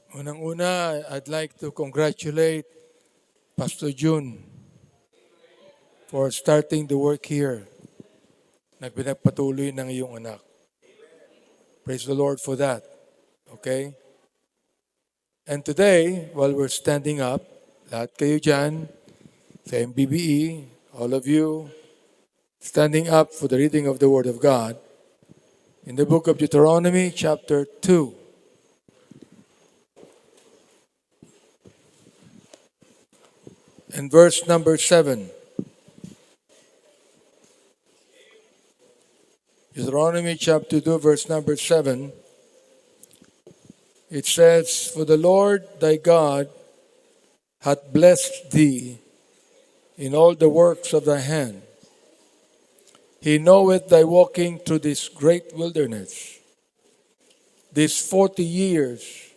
Unang-una, I'd like to congratulate Pastor June for starting the work here na pinagpatuloy ng iyong anak. Praise the Lord for that. Okay? And today, while we're standing up, lahat kayo dyan, sa MBBE, all of you, standing up for the reading of the Word of God, in the book of Deuteronomy, chapter 2, and verse number 7. Deuteronomy chapter 2, verse number 7. It says, "For the Lord thy God hath blessed thee in all the works of thy hand. He knoweth thy walking through this great wilderness. These 40 years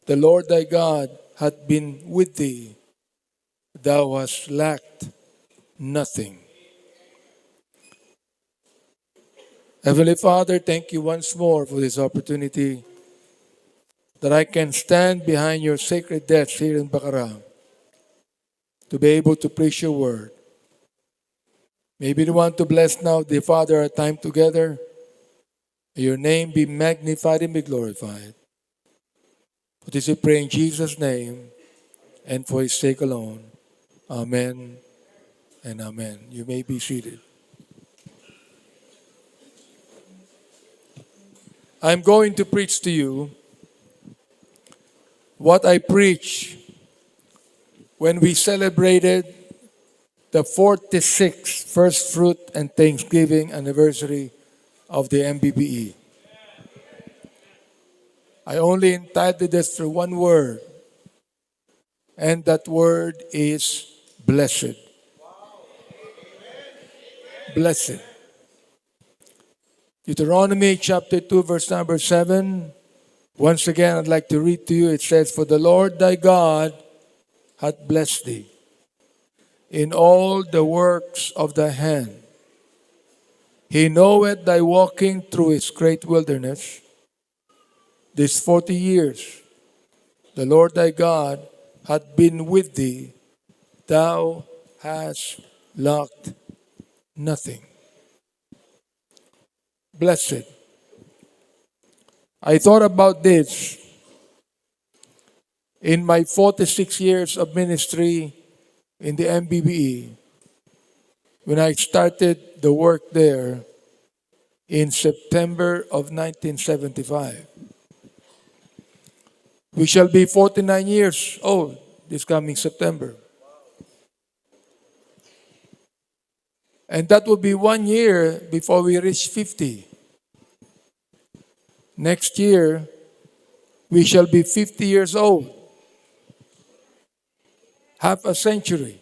the Lord thy God hath been with thee. Thou hast lacked nothing." Heavenly Father, thank you once more for this opportunity that I can stand behind your sacred desk here in Bacara to be able to preach your word. Maybe you want to bless now, dear Father, our time together. May your name be magnified and be glorified. For this we pray in Jesus' name and for his sake alone. Amen and amen. You may be seated. I'm going to preach to you what I preached when we celebrated the 46th First Fruit and Thanksgiving anniversary of the MBBE. I only entitled this to one word, and that word is blessed. Blessed. Deuteronomy chapter 2, verse number 7. Once again, I'd like to read to you. It says, "For the Lord thy God hath blessed thee in all the works of thy hand. He knoweth thy walking through his great wilderness. These 40 years the Lord thy God hath been with thee. Thou hast lacked nothing." Blessed. I thought about this in my 46 years of ministry in the MBBE when I started the work there in September of 1975. We shall be 49 years old this coming September. And that will be 1 year before we reach 50. Next year, we shall be 50 years old. Half a century.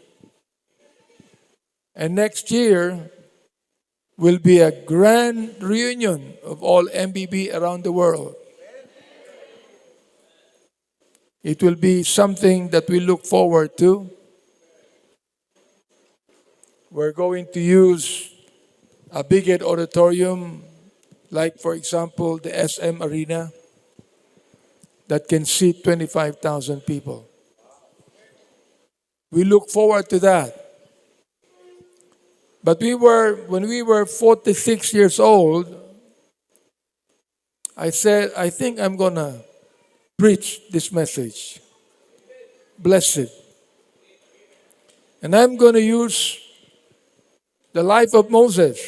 And next year will be a grand reunion of all MBB around the world. It will be something that we look forward to. We're going to use a bigger auditorium, like, for example, the SM Arena, that can seat 25,000 people. We look forward to that. But when we were 46 years old, I said, I think I'm going to preach this message. Blessed. And I'm going to use the life of Moses.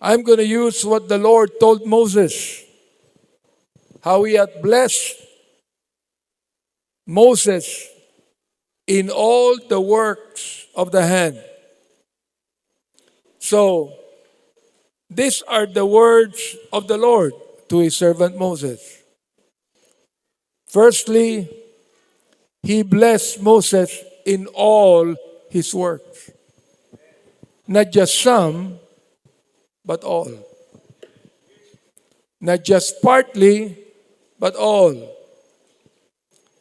I'm going to use what the Lord told Moses, how he had blessed Moses in all the works of the hand. So, these are the words of the Lord to his servant Moses. Firstly, he blessed Moses in all his works. Not just some, but all. Not just partly, but all.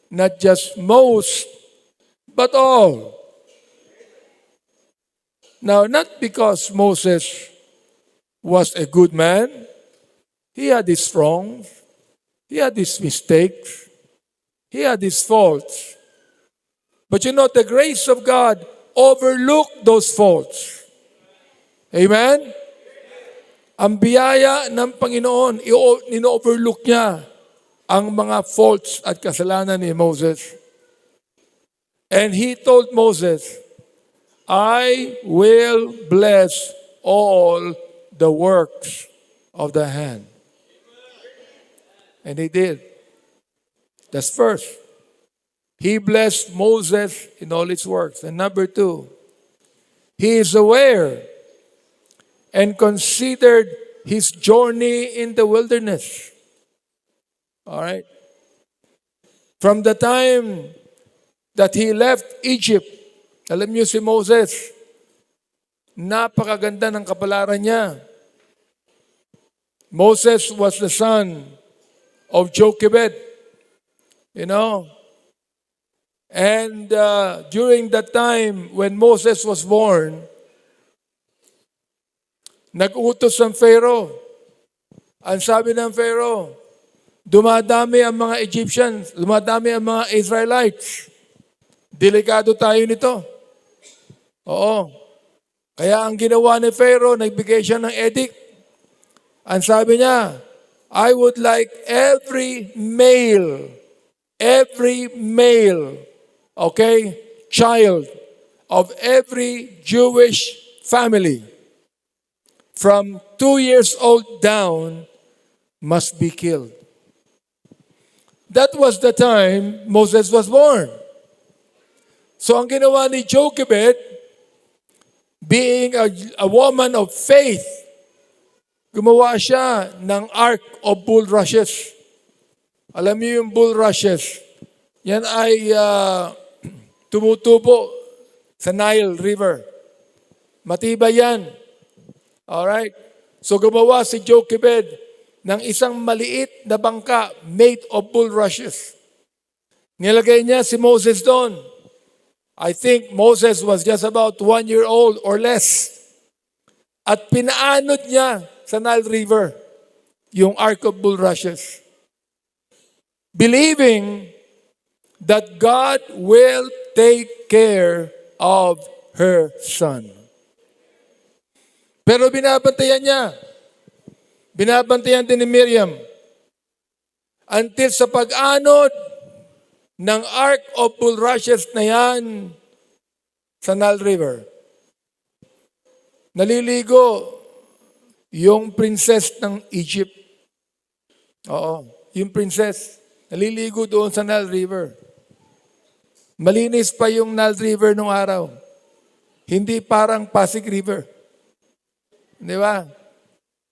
Not just most, but all. Now, not because Moses was a good man. He had his wrongs. He had his mistakes. He had his faults. But you know, the grace of God overlooked those faults. Amen? Ang biyaya ng Panginoon, ino-overlook niya ang mga faults at kasalanan ni Moses. And he told Moses, I will bless all the works of the hand. And he did. That's first. He blessed Moses in all his works. And number two, he is aware and considered his journey in the wilderness. All right? From the time that he left Egypt, alam niyo si Moses, napakaganda ng kapalaran niya. Moses was the son of Jochebed, you know. And during that time when Moses was born, nag-utos ang Pharaoh. Ang sabi ng Pharaoh, dumadami ang mga Egyptians, dumadami ang mga Israelites. Delikado tayo nito. Oo. Kaya ang ginawa ni Pharaoh, nagbigay siya ng edict. Ang sabi niya, I would like every male, okay, child of every Jewish family from 2 years old down must be killed. That was the time Moses was born. So ang ginawa ni Jochebed, being a woman of faith, gumawa siya ng ark of bulrushes. Alam niyo yung bulrushes? Yan ay tumutubo sa Nile River. Matibay yan. Alright? So gumawa si Jochebed ng isang maliit na bangka made of bulrushes. Nilagay niya si Moses doon. I think Moses was just about 1 year old or less. At pinaanod niya sa Nile River yung ark of bulrushes. Believing that God will take care of her son. Pero binabantayan niya. Binabantayan din ni Miriam. Until sa pag-anod ng ark of bulrushes na yan sa Nile River, naliligo yung princess ng Egypt. Oo, yung princess, naliligo doon sa Nile River. Malinis pa yung Nile River nung araw. Hindi parang Pasig River. Di ba?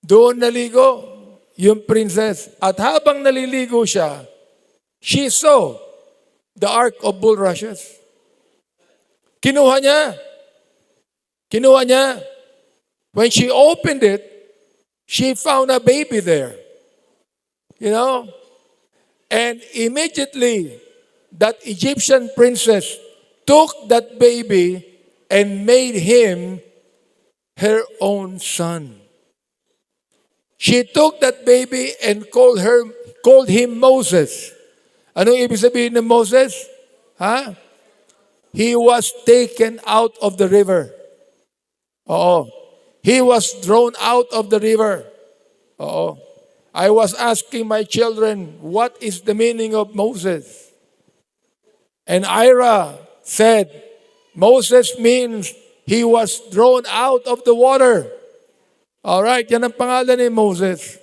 Doon naligo yung princess. At habang naliligo siya, she saw the ark of bulrushes. Kinuha niya. When she opened it, she found a baby there. You know? And immediately, that Egyptian princess took that baby and made him her own son. She took that baby and called him Moses. Anong ibig sabihin ng Moses? Ha? He was taken out of the river. Oo. He was thrown out of the river. Oo. I was asking my children, what is the meaning of Moses? And Ira said, Moses means he was thrown out of the water. Alright, yan ang pangalan ni Moses.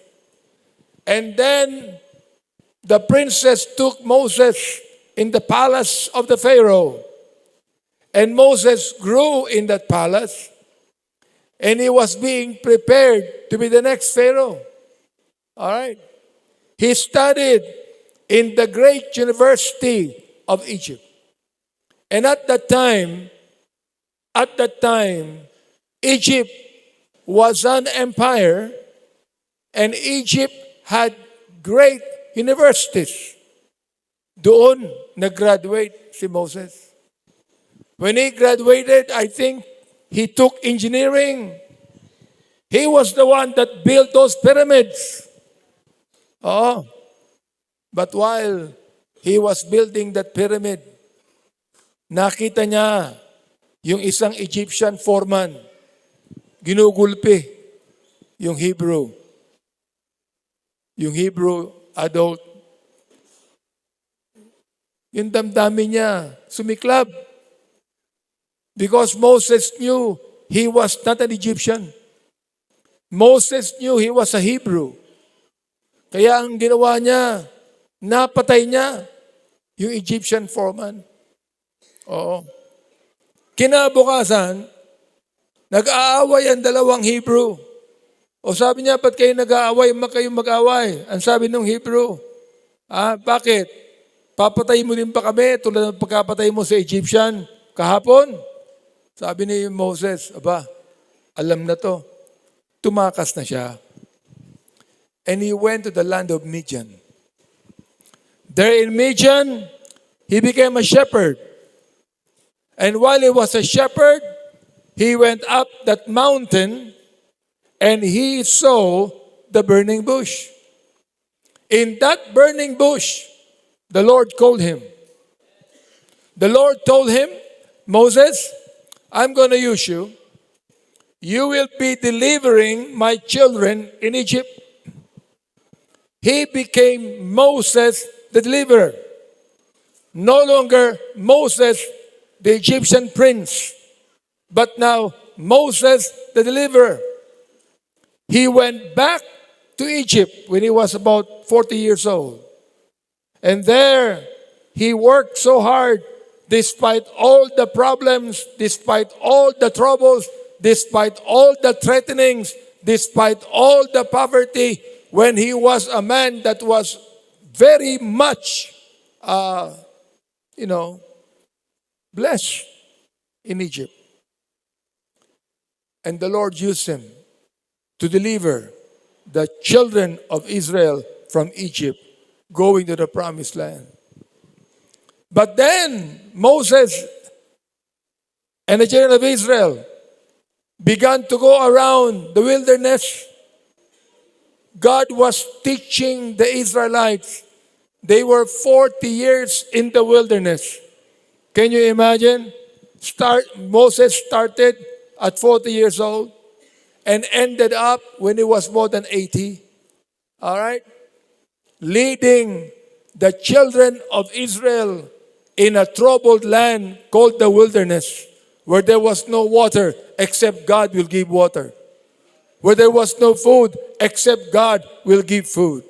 And then, the princess took Moses in the palace of the Pharaoh. And Moses grew in that palace. And he was being prepared to be the next Pharaoh. Alright. He studied in the great university of Egypt. And at that time, Egypt was an empire, and Egypt had great universities. Doon nag-graduate si Moses. When he graduated, I think he took engineering. He was the one that built those pyramids. Oh. But while he was building that pyramid, nakita niya yung isang Egyptian foreman, ginugulpi yung Hebrew adult. Yung damdamin niya, sumiklab. Because Moses knew he was not an Egyptian. Moses knew he was a Hebrew. Kaya ang ginawa niya, napatay niya yung Egyptian foreman. Oo. Kinabukasan, nag-aaway ang dalawang Hebrew. O sabi niya, ba't kayo nag-aaway? Kayong mag-aaway. Ang sabi ng Hebrew, bakit? Papatay mo din pa kami tulad ng pagkapatay mo sa Egyptian kahapon? Sabi ni Moses, alam na to. Tumakas na siya. And he went to the land of Midian. There in Midian, he became a shepherd. And while he was a shepherd, he went up that mountain and he saw the burning bush. In that burning bush, the Lord called him. The Lord told him, Moses, I'm going to use you. You will be delivering my children in Egypt. He became Moses the deliverer. No longer Moses the Egyptian prince, but now Moses the deliverer. He went back to Egypt when he was about 40 years old. And there he worked so hard despite all the problems, despite all the troubles, despite all the threatenings, despite all the poverty, when he was a man that was very much, blessed in Egypt. And the Lord used him to deliver the children of Israel from Egypt, going to the promised land. But then Moses and the children of Israel began to go around the wilderness. God was teaching the Israelites. They were 40 years in the wilderness. Can you imagine? Moses started at 40 years old and ended up when he was more than 80. All right? Leading the children of Israel in a troubled land called the wilderness, where there was no water except God will give water. Where there was no food except God will give food.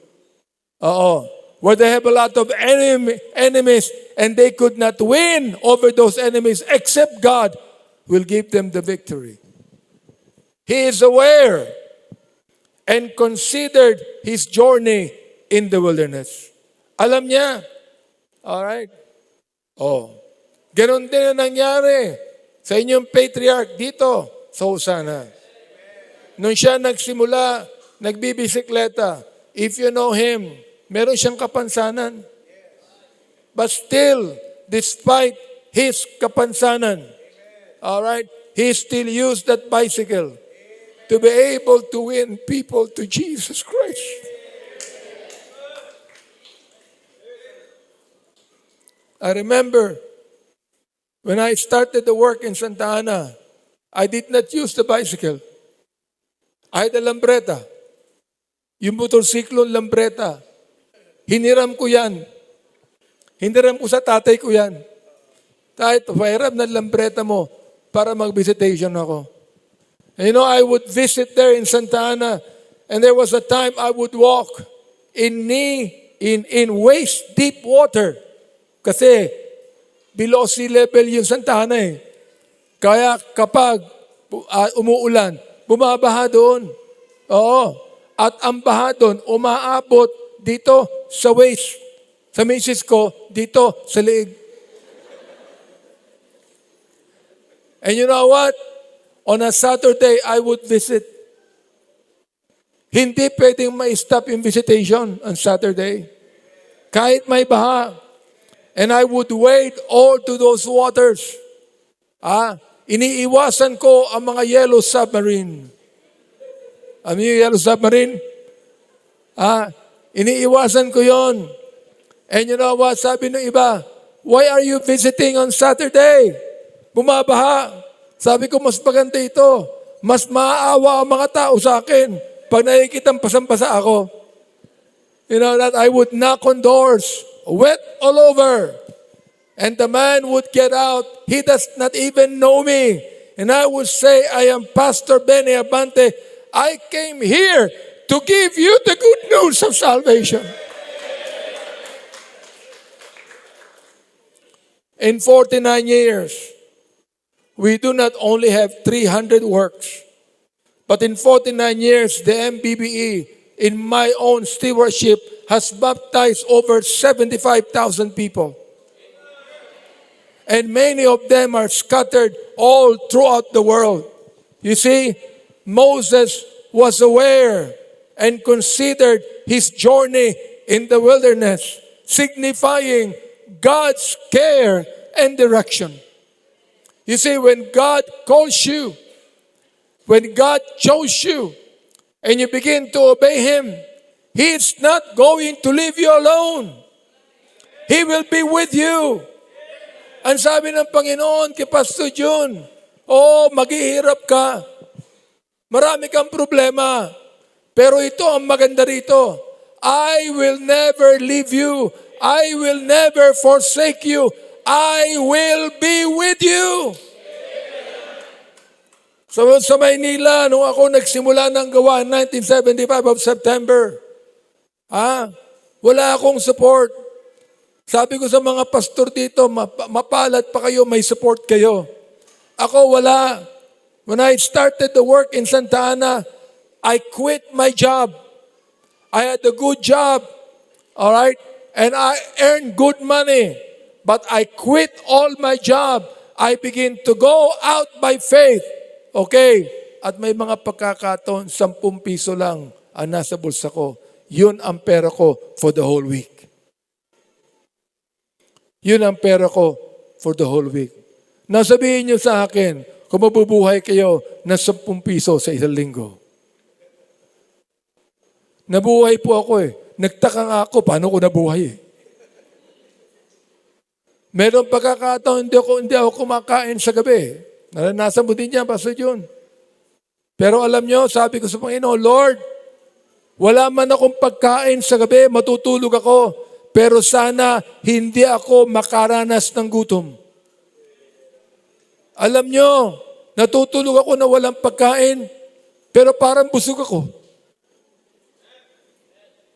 Where they have a lot of enemies and they could not win over those enemies except God will give them the victory. He is aware and considered his journey in the wilderness. Alam niya. Alright? Ganon din ang nangyari sa inyong patriarch dito sa Hosanna. Nung siya nagsimula, nagbibisikleta, if you know him, meron siyang kapansanan. But still, despite his kapansanan, alright, he still used that bicycle to be able to win people to Jesus Christ. I remember when I started the work in Santa Ana, I did not use the bicycle. I had a lambreta. Yung motorsiklo lambreta. Hiniram ko yan. Hiniram ko sa tatay ko yan. Kahit pahiram na lambreta mo para mag-visitation ako. And I would visit there in Santa Ana, and there was a time I would walk in waist deep water. Kasi below sea level yung Santa Ana eh. Kaya kapag umuulan, bumabaha doon. At ang baha doon, umaabot dito sa waist. Sa misis ko, dito sa leeg. And you know what? On a Saturday, I would visit. Hindi pwedeng ma-stop yung visitation on Saturday. Kahit may baha. And I would wade all to those waters. Iniiwasan ko ang mga yellow submarine. Ano yung yellow submarine? Iniiwasan ko yon. And you know what? Sabi ng iba, why are you visiting on Saturday? Bumabaha. Sabi ko, mas maganda ito. Mas maaawa ang mga tao sa akin pag nakikitang pasang-pasa ako. You know, that I would knock on doors, wet all over. And the man would get out. He does not even know me. And I would say, I am Pastor Benny Abante. I came here to give you the good news of salvation. In 49 years, we do not only have 300 works, but in 49 years, the MBBE, in my own stewardship, has baptized over 75,000 people. And many of them are scattered all throughout the world. You see, Moses was aware and considered his journey in the wilderness, signifying God's care and direction. You see, when God calls you, when God chose you, and you begin to obey Him, He is not going to leave you alone. He will be with you. Ang sabi ng Panginoon kay Pastor June, maghihirap ka. Marami kang problema. Pero ito ang maganda rito. I will never leave you. I will never forsake you. I will be with you. So sa Maynila, nung ako nagsimula ng gawa 1975 of September, wala akong support. Sabi ko sa mga pastor dito, mapalad pa kayo, may support kayo. Ako wala. When I started the work in Santa Ana, I quit my job. I had a good job, all right? And I earned good money. But I quit all my job. I begin to go out by faith. Okay. At may mga pagkakataon, 10 piso lang ang nasa bulsa ko. Yun ang pera ko for the whole week. Yun ang pera ko for the whole week. Nasabihin niyo sa akin, kung mabubuhay kayo ng 10 piso sa isang linggo. Nabuhay po ako eh. Nagtaka nga ako, paano ko nabuhay eh. Meron pagkakataon, hindi ako kumakain sa gabi. Naranasan mo din yan, Pastor John. Pero alam nyo, sabi ko sa Panginoon, Lord, wala man akong pagkain sa gabi, matutulog ako. Pero sana hindi ako makaranas ng gutom. Alam nyo, natutulog ako na walang pagkain, pero parang busog ako.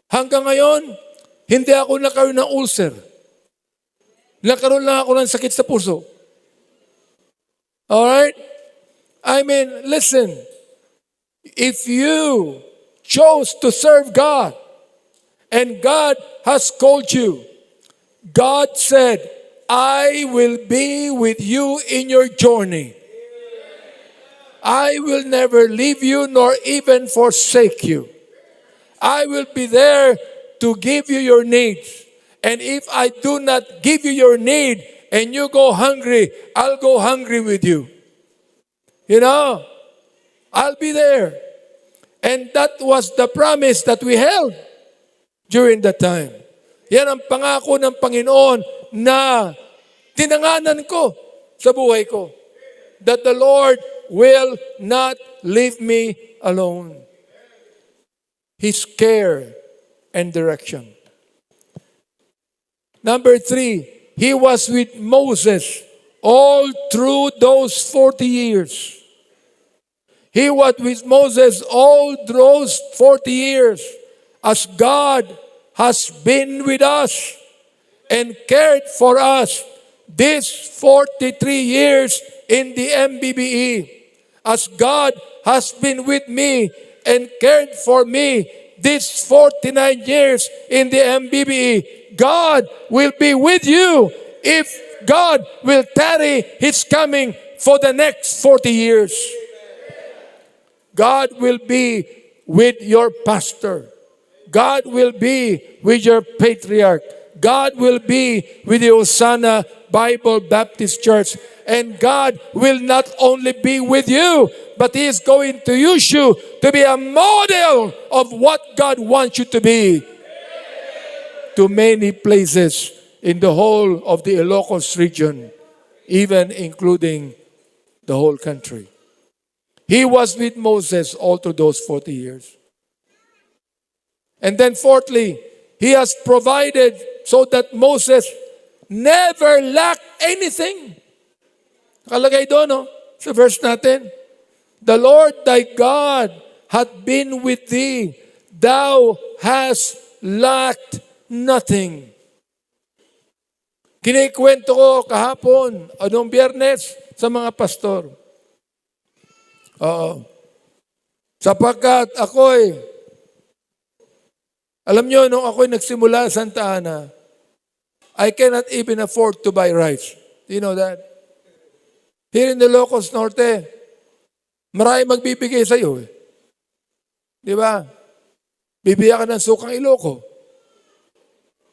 Hanggang ngayon, hindi ako nakaroon ng ulcer. Nakaroon lang ako ng sakit sa puso. Alright? I mean, listen. If you chose to serve God, and God has called you, God said, I will be with you in your journey. I will never leave you nor even forsake you. I will be there to give you your needs. And if I do not give you your need and you go hungry, I'll go hungry with you. You know, I'll be there. And that was the promise that we held during that time. Yan ang pangako ng Panginoon na tinanganan ko sa buhay ko. That the Lord will not leave me alone. His care and direction. Number 3, He was with Moses all through those 40 years. He was with Moses all those 40 years as God has been with us and cared for us these 43 years in the MBBE. As God has been with me and cared for me these 49 years in the MBBE, God will be with you if God will tarry His coming for the next 40 years. God will be with your pastor. God will be with your patriarch. God will be with the Hosanna Bible Baptist Church. And God will not only be with you, but He is going to use you to be a model of what God wants you to be. to many places in the whole of the Ilocos region, even including the whole country. He was with Moses all through those 40 years. And then fourthly, He has provided so that Moses never lacked anything. Nakalagay doon, no? Sa verse natin. The Lord thy God hath been with thee. Thou hast lacked nothing. Kinikwento ko kahapon, anong Biyernes, sa mga pastor. Sapagkat ako'y, alam nyo, nung ako'y nagsimula sa Santa Ana, I cannot even afford to buy rice. Do you know that? Here in the Ilocos Norte, marami magbibigay sa iyo. Di ba? Bibigyan ka ng sukang Iloco.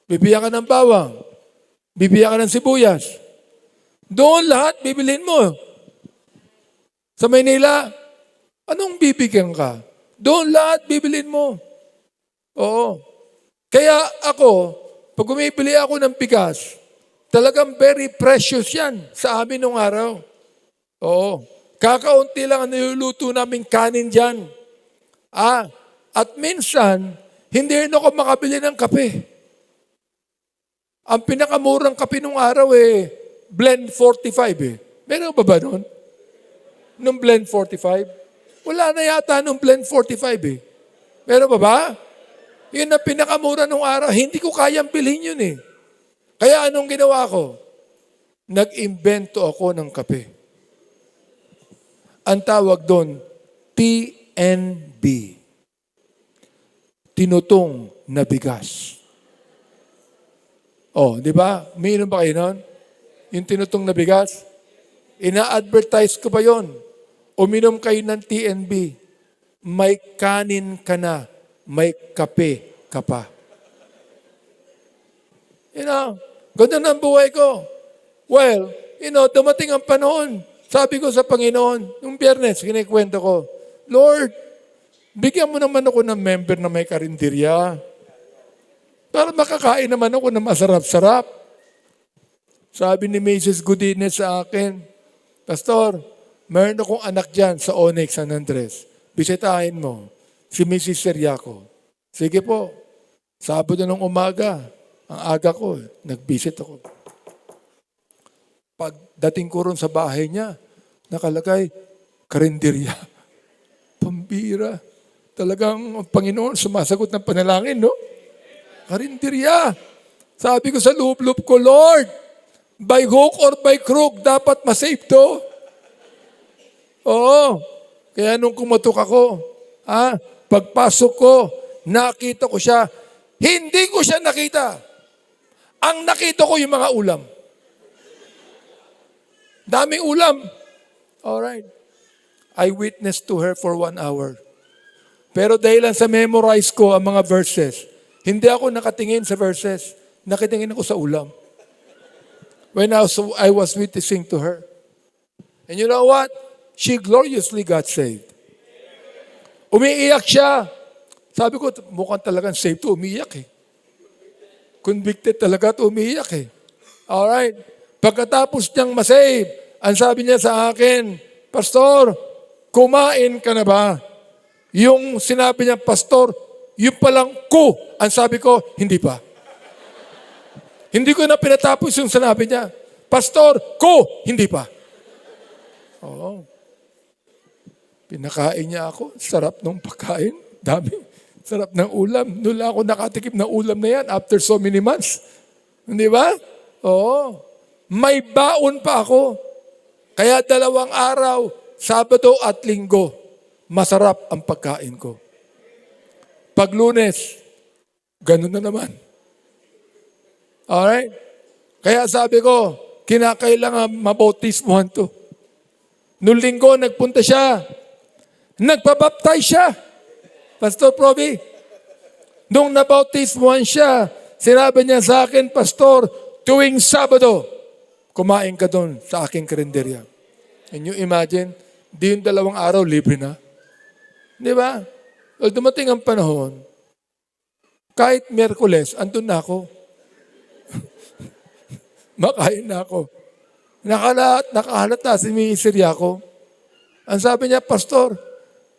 Bibigyan ka ng bawang. Bibigyan ka ng sibuyas. Doon lahat bibilhin mo. Sa Maynila, anong bibigyan ka? Doon lahat bibilhin mo. Oo. Kaya ako, pag bumibili ako ng bigas, talagang very precious yan sa amin nung araw. Oo. Kakaunti lang ang niluluto naming kanin dyan. At minsan, hindi rin ako makabili ng kape. Ang pinakamurang kape nung araw Blend 45 Meron ba nun? Nung Blend 45? Wala na yata nung Blend 45 Meron ba? Yun ang pinakamura nung araw. Hindi ko kayang bilhin yun Kaya anong ginawa ko? Nag-imbento ako ng kape. Ang tawag doon, TNB. Tinutong na bigas. Di ba? Umiinom ba kayo nun? Yung tinutong na bigas? Ina-advertise ko ba yun? Uminom kayo ng TNB. May kanin ka na. May kape ka pa. Ganda ng buhay ko. Well, dumating ang panahon. Sabi ko sa Panginoon, yung Biyernes, kinikwento ko, Lord, bigyan mo naman ako ng member na may karinderya. Para makakain naman ako ng masarap-sarap. Sabi ni Mrs. Godinez sa akin, Pastor, meron akong anak dyan sa Onyx San Andres. Bisitahin mo. Si Mrs. Seriaco. Sige po. Sabado ng umaga, ang aga ko, nag-visit ako. Pagdating ko ron sa bahay niya, nakalagay, karinderya. Pambira. Talagang ang Panginoon sumasagot ng panalangin, no? Karinderya. Sabi ko sa loob-loob ko, Lord, by hook or by crook, dapat masave to. Oo. Kaya nung kumatok ako, pagpasok ko, nakita ko siya. Hindi ko siya nakita. Ang nakita ko yung mga ulam. Daming ulam. Alright. I witnessed to her for 1 hour. Pero dahil lang sa memorize ko ang mga verses, hindi ako nakatingin sa verses. Nakatingin ako sa ulam. When I was witnessing to her. And you know what? She gloriously got saved. Umiiyak siya. Sabi ko, mukhang talagang saved to, umiiyak Convicted talaga to, umiiyak Alright. Pagkatapos niyang masave, ang sabi niya sa akin, Pastor, kumain ka na ba? Yung sinabi niya, Pastor, yung palang ko. Ang sabi ko, hindi pa. Hindi ko na pinatapos yung sinabi niya. Pastor, ko, hindi pa. Oo. Pinakain niya ako. Sarap ng pagkain. Dami. Sarap ng ulam. Noon lang ako nakatikim ng ulam na yan after so many months. Hindi ba? Oo. May baon pa ako. Kaya 2 araw, Sabado at Linggo, masarap ang pagkain ko. Pag Lunes, ganun na naman. Alright? Kaya sabi ko, kinakailangan mabautismuhan to. Noong Linggo, nagpunta siya. Nagpabaptize siya. Pastor Proby. Nung nabautismuhan siya, sinabi niya sa akin, Pastor, tuwing Sabado, kumain ka doon sa aking karinderya. Can you imagine? Di yung 2 araw, libre na. Di ba? Well, dumating ang panahon, Kahit Miyerkules, andun na ako. Makain na ako. Nakahalata si Mr. Yaco. Ang sabi niya, Pastor,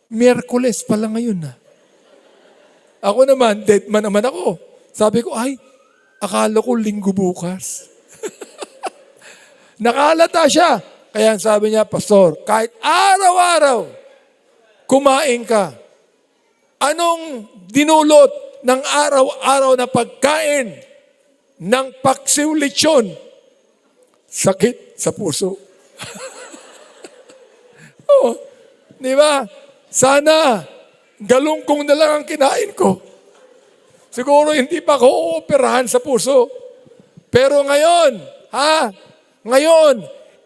Miyerkules pala ngayon na. Ako naman, dead man naman ako. Sabi ko, ay, akala ko linggo bukas. Nakahalata siya. Kaya sabi niya, Pastor, kahit araw-araw, kumain ka. Anong dinulot ng araw-araw na pagkain ng paksiw lechon? Sakit sa puso. Oh, di ba? Sana, galungkong na lang ang kinain ko. Siguro hindi pa ako ooperahan sa puso. Pero ngayon, ngayon,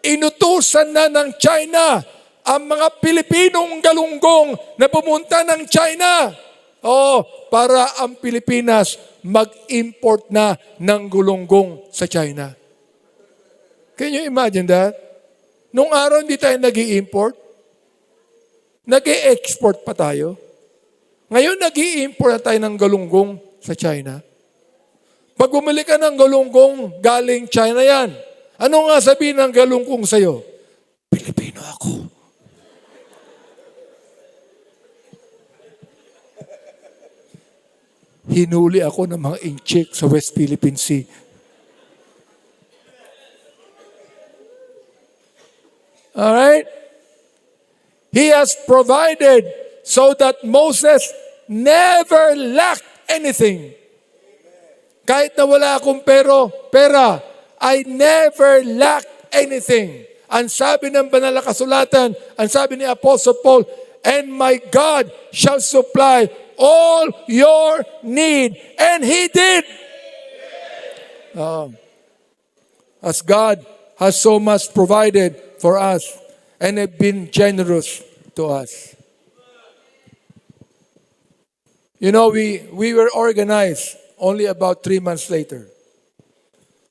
inutusan na ng China ang mga Pilipinong galunggong na pumunta ng China. Para ang Pilipinas mag-import na ng gulunggong sa China. Can you imagine that? Nung araw hindi tayo nag-i-import. Nag-i-export pa tayo. Ngayon nag-i-import na tayo ng galunggong sa China. Pag bumili ka ng galunggong galing China yan, ano nga sabihin ng galunggong sa'yo? Pilipino ako. Hinuli ako ng mga inchik sa West Philippine Sea. Alright? He has provided so that Moses never lacked anything. Kahit na wala akong pera, I never lacked anything. Ang sabi ng banal na kasulatan, ang sabi ni Apostle Paul, and my God shall supply all your need. And He did. As God has so much provided for us and have been generous to us. You know, we were organized only about 3 months later.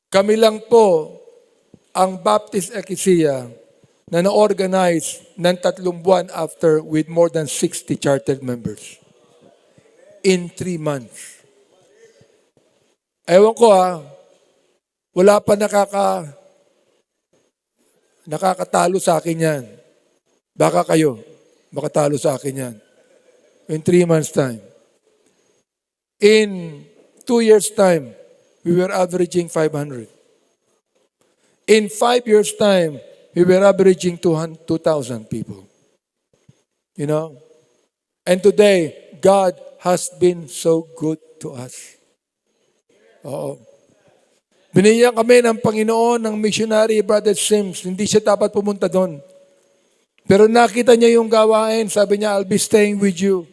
Kami lang po ang Baptist Ecclesia na na-organize ng 3 buwan after with more than 60 chartered members. In 3 months. Ewan ko wala pa nakakatalo sa akin yan. Baka kayo, makatalo sa akin yan. In 3 months' time. In 2 years' time, we were averaging 500. In 5 years' time, we were averaging 2,000 people. You know? And today, God has been so good to us. Binigyan kami ng Panginoon ng missionary, Brother Sims. Hindi siya dapat pumunta doon. Pero nakita niya yung gawain. Sabi niya, I'll be staying with you.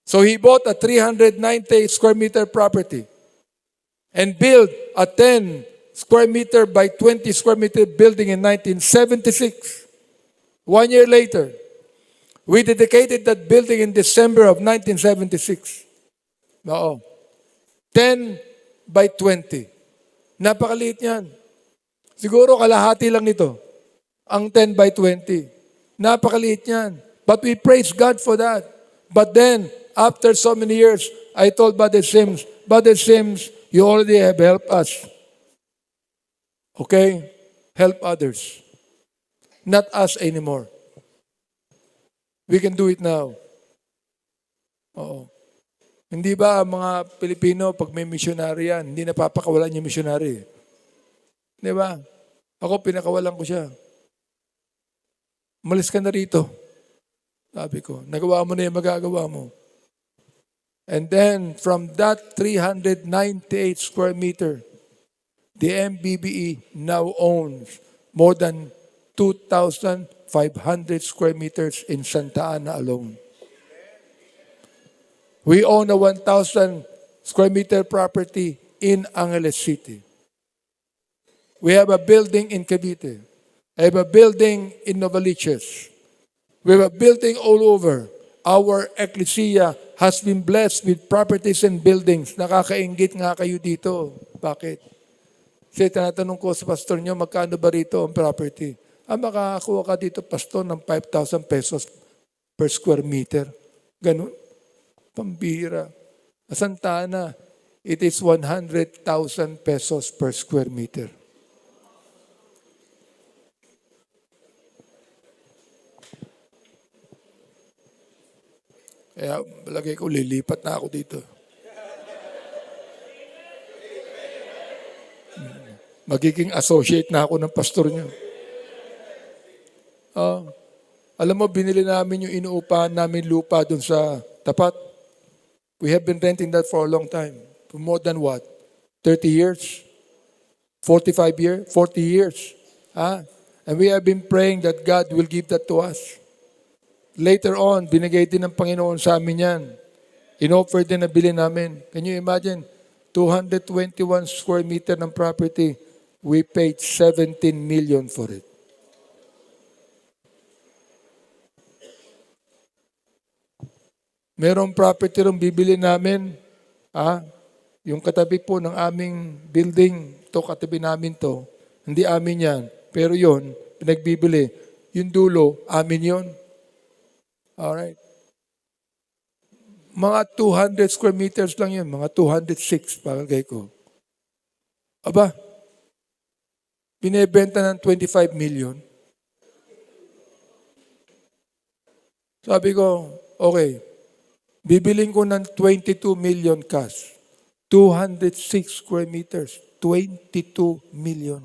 So he bought a 390 square meter property and built a 10 square meter by 20 square meter building in 1976. 1 year later, we dedicated that building in December of 1976. 10 by 20. Napakaliit yan. Siguro kalahati lang nito. Ang 10 by 20. Napakaliit yan. But we praise God for that. But then, after so many years, I told Brother Sims, you already have helped us. Okay? Help others. Not us anymore. We can do it now. Hindi ba mga Pilipino, pag may missionary yan, hindi napapakawalan yung missionary. Di ba? Ako, pinakawalan ko siya. Umalis ka na rito. Sabi ko, nagawa mo na yung magagawa mo. And then, from that 398 square meter, the MBBE now owns more than 2,500 square meters in Santa Ana alone. We own a 1,000 square meter property in Angeles City. We have a building in Cavite. I have a building in Novaliches. We have a building all over. Our ecclesia has been blessed with properties and buildings. Nakakainggit nga kayo dito. Bakit? Kasi tinatanong ko sa pastor nyo, magkano ba rito ang property? Makakakuha ka dito, pastor, ng 5,000 pesos per square meter. Ganun. Pambira. Sa Santa Ana, it is 100,000 pesos per square meter. Kaya malagay ko, lilipat na ako dito. Magiging associate na ako ng pastor niyo. Alam mo, binili namin yung inuupahan namin lupa dun sa tapat. We have been renting that for a long time. For more than what? 30 years? 45 years? 40 years? And we have been praying that God will give that to us. Later on, binigay din ng Panginoon sa amin yan. In-offer din na bilhin namin. Can you imagine? 221 square meter ng property. We paid 17 million for it. Merong property rin bibili namin. Yung katabi po ng aming building, katabi namin to. Hindi amin yan. Pero yon pinagbibili. Yung dulo, amin yon. Alright. Mga 200 square meters lang yun. Mga 206, palagay ko. Aba, binebenta ng 25 million. Sabi ko, okay, bibiling ko ng 22 million cash. 206 square meters, 22 million.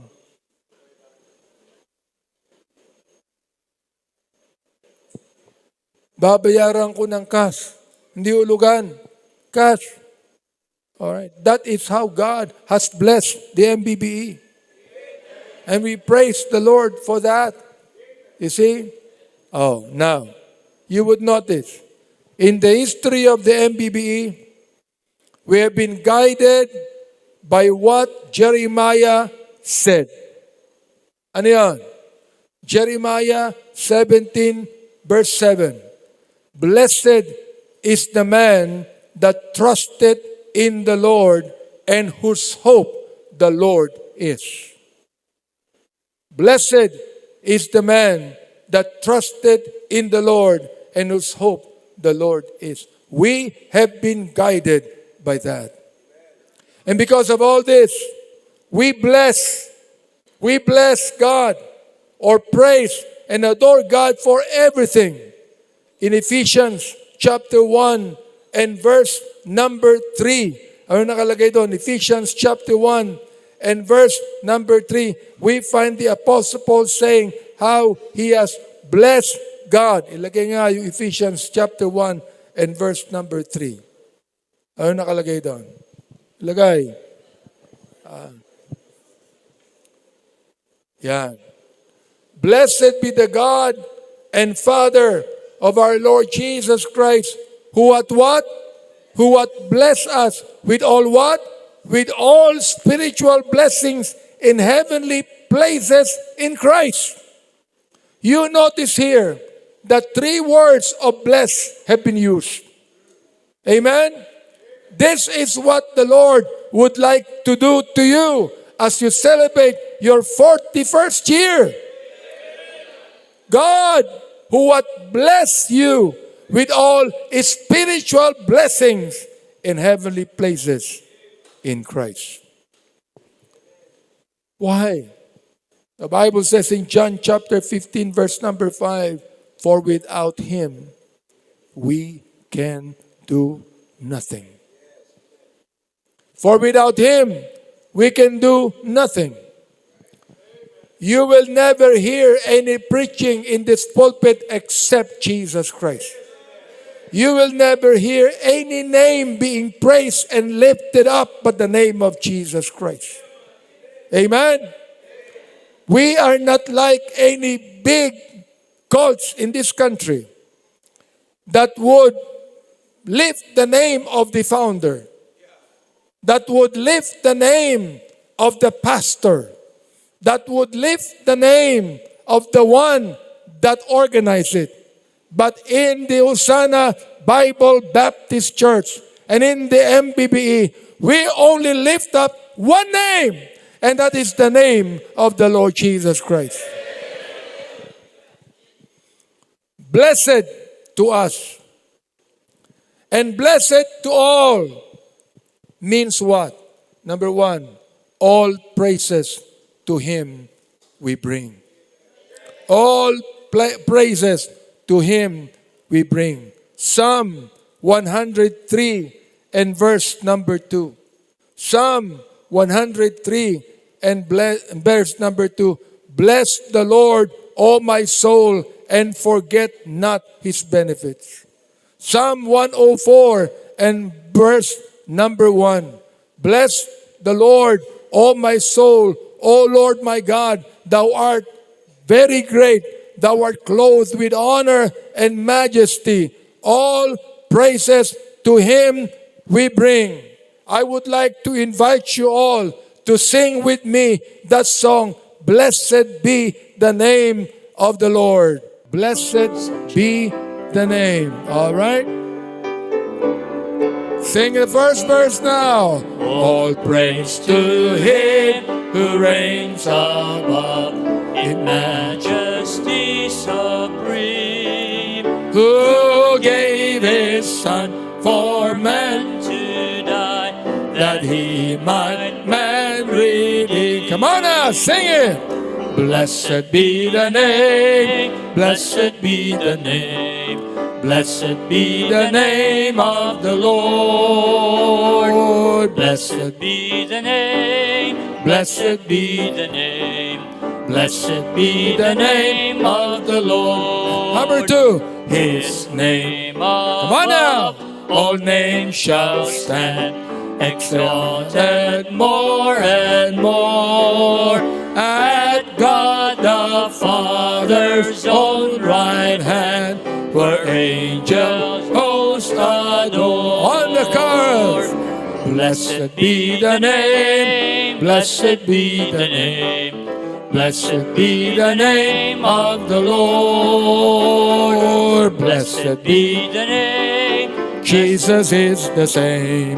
Babayaran ko ng cash. Hindi ulugan. Cash. Alright. That is how God has blessed the MBBE. And we praise the Lord for that. You see? Oh, now, you would notice, in the history of the MBBE, we have been guided by what Jeremiah said. Ano yan? Jeremiah 17 verse 7. Blessed is the man that trusted in the Lord and whose hope the Lord is. Blessed is the man that trusted in the Lord and whose hope the Lord is. We have been guided by that. And because of all this, we bless God or praise and adore God for everything. In Ephesians chapter 1 and verse number 3. Ano nakalagay doon? Ephesians chapter 1 and verse number 3. We find the Apostle Paul saying how he has blessed God. Ilagay nga yung Ephesians chapter 1 and verse number 3. Ano nakalagay doon? Ilagay. Yan. Blessed be the God and Father of our Lord Jesus Christ, who hath what? Who hath blessed us with all what? With all spiritual blessings in heavenly places in Christ. You notice here that 3 words of bless have been used. Amen? This is what the Lord would like to do to you as you celebrate your 41st year. God, who hath blessed you with all spiritual blessings in heavenly places in Christ. Why? The Bible says in John chapter 15 verse number 5, for without Him we can do nothing. For without Him we can do nothing. You will never hear any preaching in this pulpit except Jesus Christ. You will never hear any name being praised and lifted up but the name of Jesus Christ. Amen? We are not like any big cults in this country that would lift the name of the founder, that would lift the name of the pastor, that would lift the name of the one that organized it. But in the Hosanna Bible Baptist Church and in the MBBE, we only lift up one name, and that is the name of the Lord Jesus Christ. Blessed to us, and blessed to all means what? Number one, all praises to Him we bring. All praises to Him we bring. Psalm 103 and verse number 2. Psalm 103 and verse number 2. Bless the Lord, O my soul, and forget not His benefits. Psalm 104 and verse number 1. Bless the Lord, O my soul, O Lord my God, Thou art very great. Thou art clothed with honor and majesty. All praises to Him we bring. I would like to invite you all to sing with me that song, Blessed be the name of the Lord. Blessed be the name. All right? Sing the first verse now. All praise to Him who reigns above in majesty supreme, who gave His Son for man to die, that He might man redeem. Come on now, sing it. Blessed be the name, blessed be the name, blessed be the name of the Lord. Blessed be the name, blessed be the name, blessed be the name of the Lord. Number 2, His name above. Come on now. All names shall stand, exalted more and more, at God the Father's own right hand, where angels host adore. On the chorus. Blessed be the name, blessed be the name, blessed be the name of the Lord. Blessed be the name, Jesus is the same.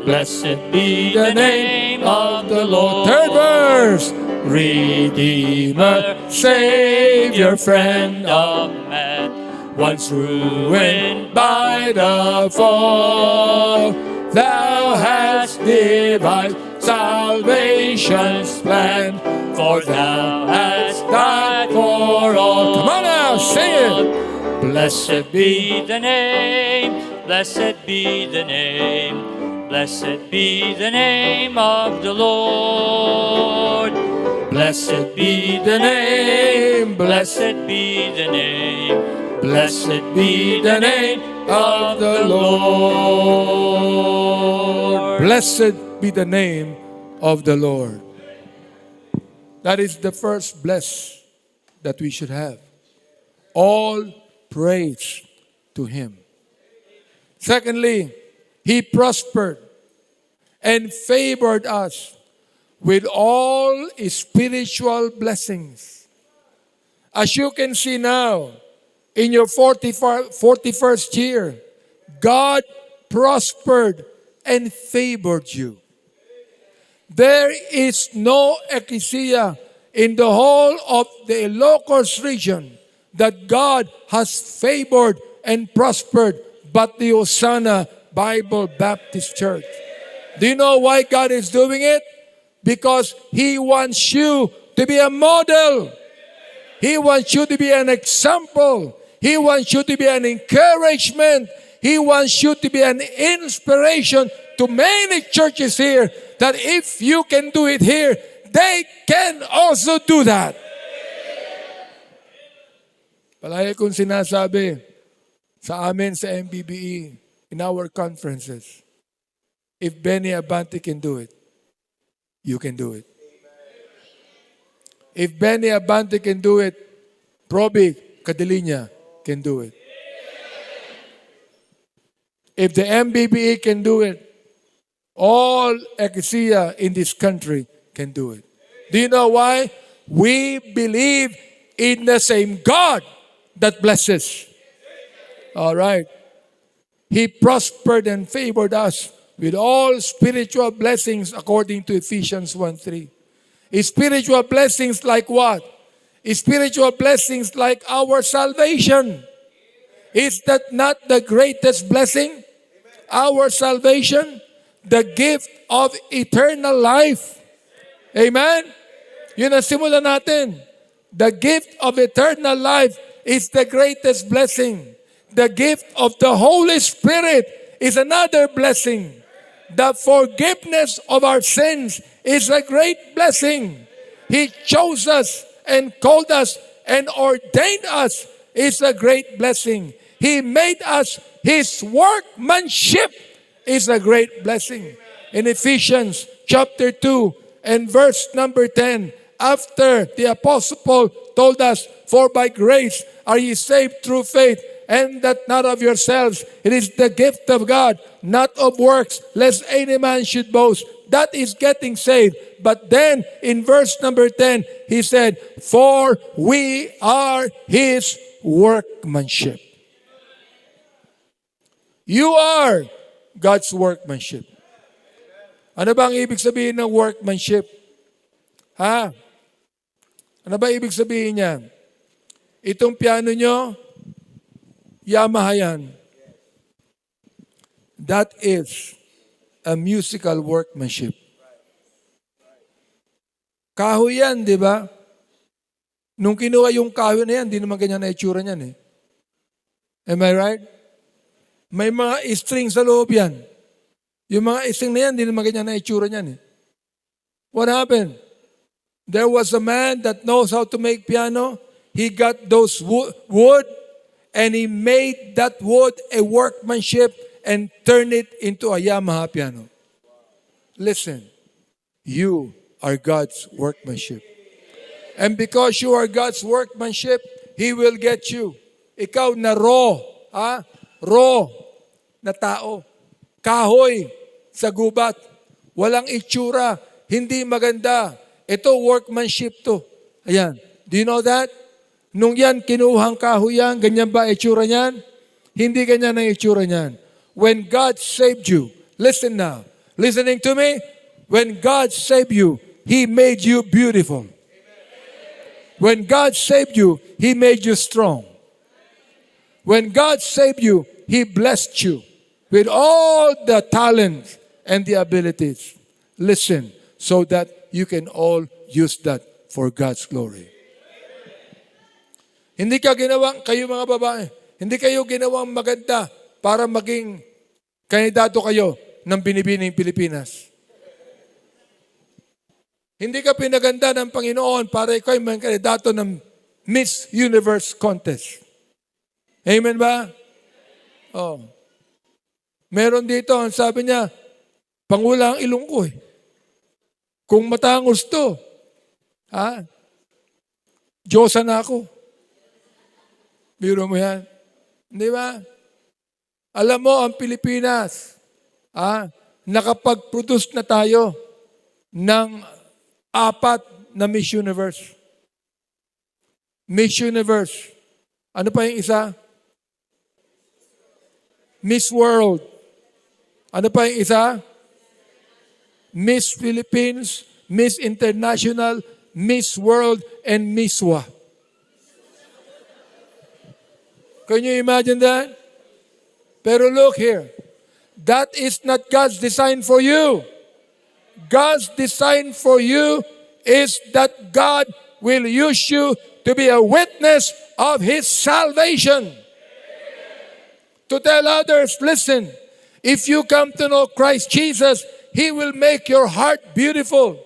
Blessed be the name of the Lord. Third verse. Redeemer, Savior, friend of man, once ruined by the fall, Thou hast devised salvation's plan, for Thou hast died for all. Come on now, sing it. Blessed be the name, blessed be the name, blessed be the name of the Lord. Blessed be the name, blessed be the name, blessed be the name of the Lord. Blessed be the name of the Lord. That is the first bless that we should have. All praise to Him. Secondly, He prospered and favored us with all spiritual blessings. As you can see now, in your 41st year, God prospered and favored you. There is no ecclesia in the whole of the Ilocos region that God has favored and prospered but the Hosanna Bible Baptist Church. Do you know why God is doing it? Because He wants you to be a model. He wants you to be an example. He wants you to be an encouragement. He wants you to be an inspiration to many churches here, that if you can do it here, they can also do that. Palagi kong sinasabi sa amin sa MBBE, in our conferences, if Benny Abante can do it, you can do it. If Benny Abante can do it, Proby Cadilinya can do it. If the MBBE can do it, all ecclesia in this country can do it. Do you know why? We believe in the same God that blesses. All right. He prospered and favored us with all spiritual blessings according to Ephesians 1:3. Spiritual blessings like what? Spiritual blessings like our salvation. Is that not the greatest blessing? Our salvation. the gift of eternal life. Amen? Yun ang simulan natin. The gift of eternal life is the greatest blessing. The gift of the Holy Spirit is another blessing. The forgiveness of our sins is a great blessing. He chose us and called us and ordained us is a great blessing. He made us His workmanship is a great blessing. In Ephesians chapter 2 and verse number 10, after the Apostle Paul told us, "For by grace are ye saved through faith, and that not of yourselves. It is the gift of God, not of works, lest any man should boast." That is getting saved. But then in verse number 10, he said, "For we are His workmanship." You are God's workmanship. Ano ba ang ibig sabihin ng workmanship? Ha? Ano ba ibig sabihin niya? Itong piano nyo, Yamaha yan. That is a musical workmanship. Kahoy yan, di ba? Nung kinuha yung kahoy na yan, di naman ganyan na itsura niyan eh. Am I right? May mga string sa loob yan. Yung mga string na yan, di naman ganyan na itsura niyan eh. What happened? There was a man that knows how to make piano. He got those wood and he made that wood a workmanship and turned it into a Yamaha piano. Listen, you are God's workmanship. And because you are God's workmanship, He will get you. Ikaw na raw na tao. Kahoy sa gubat. Walang itsura. Hindi maganda. Ito, workmanship to. Ayan. Do you know that? Nung yan, kinuhang kahoy yan, ganyan ba itsura niyan? Hindi ganyan ang itsura niyan. When God saved you, listen now. Listening to me? When God saved you, He made you beautiful. When God saved you, He made you strong. When God saved you, He blessed you with all the talents and the abilities. Listen, so that you can all use that for God's glory. Hindi kayo mga babae, hindi kayo ginawang maganda para maging kandidato kayo ng Binibining Pilipinas. Hindi ka pinaganda ng Panginoon para ikaw ay maging kandidato ng Miss Universe Contest. Amen ba? Oh. Meron dito, ang sabi niya, pangula ang ilong ko eh. Kung matangos to, Diyosa na ako. Biro mo yan. Hindi ba? Alam mo, ang Pilipinas, nakapag-produce na tayo ng 4 na Miss Universe. Miss Universe. Ano pa yung isa? Miss World. Ano pa yung isa? Miss Philippines, Miss International, Miss World, and Miss WA. Can you imagine that? Pero look here. That is not God's design for you. God's design for you is that God will use you to be a witness of His salvation. To tell others, listen, if you come to know Christ Jesus, He will make your heart beautiful.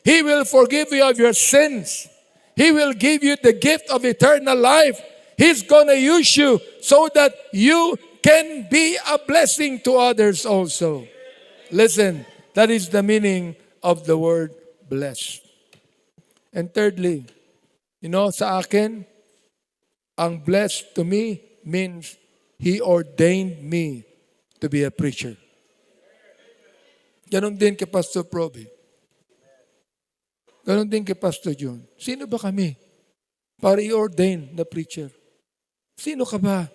He will forgive you of your sins. He will give you the gift of eternal life. He's going to use you so that you can be a blessing to others also. Listen, that is the meaning of the word blessed. And thirdly, sa akin, ang blessed to me means He ordained me to be a preacher. Ganon din kay Pastor Proby. Ganon din kay Pastor John. Sino ba kami para i-ordain na preacher? Sino ka ba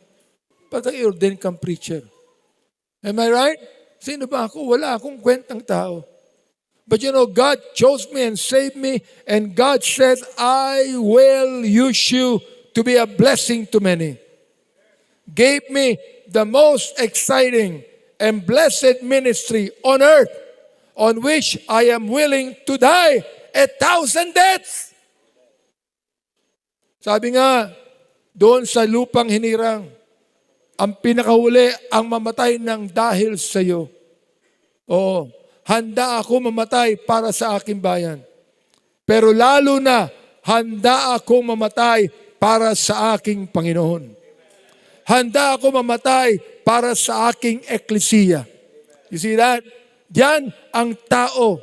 para i-ordain kang preacher? Am I right? Sino ba ako? Wala akong kwentang tao. But God chose me and saved me, and God said, I will use you to be a blessing to many. Gave me the most exciting and blessed ministry on earth, on which I am willing to die 1,000 deaths. Sabi nga, doon sa lupang hinirang, ang pinakahuli ang mamatay ng dahil sa iyo. Oo, handa ako mamatay para sa aking bayan. Pero lalo na, handa akong mamatay para sa aking Panginoon. Handa ako mamatay para sa aking eklesiya. You see that? Diyan ang tao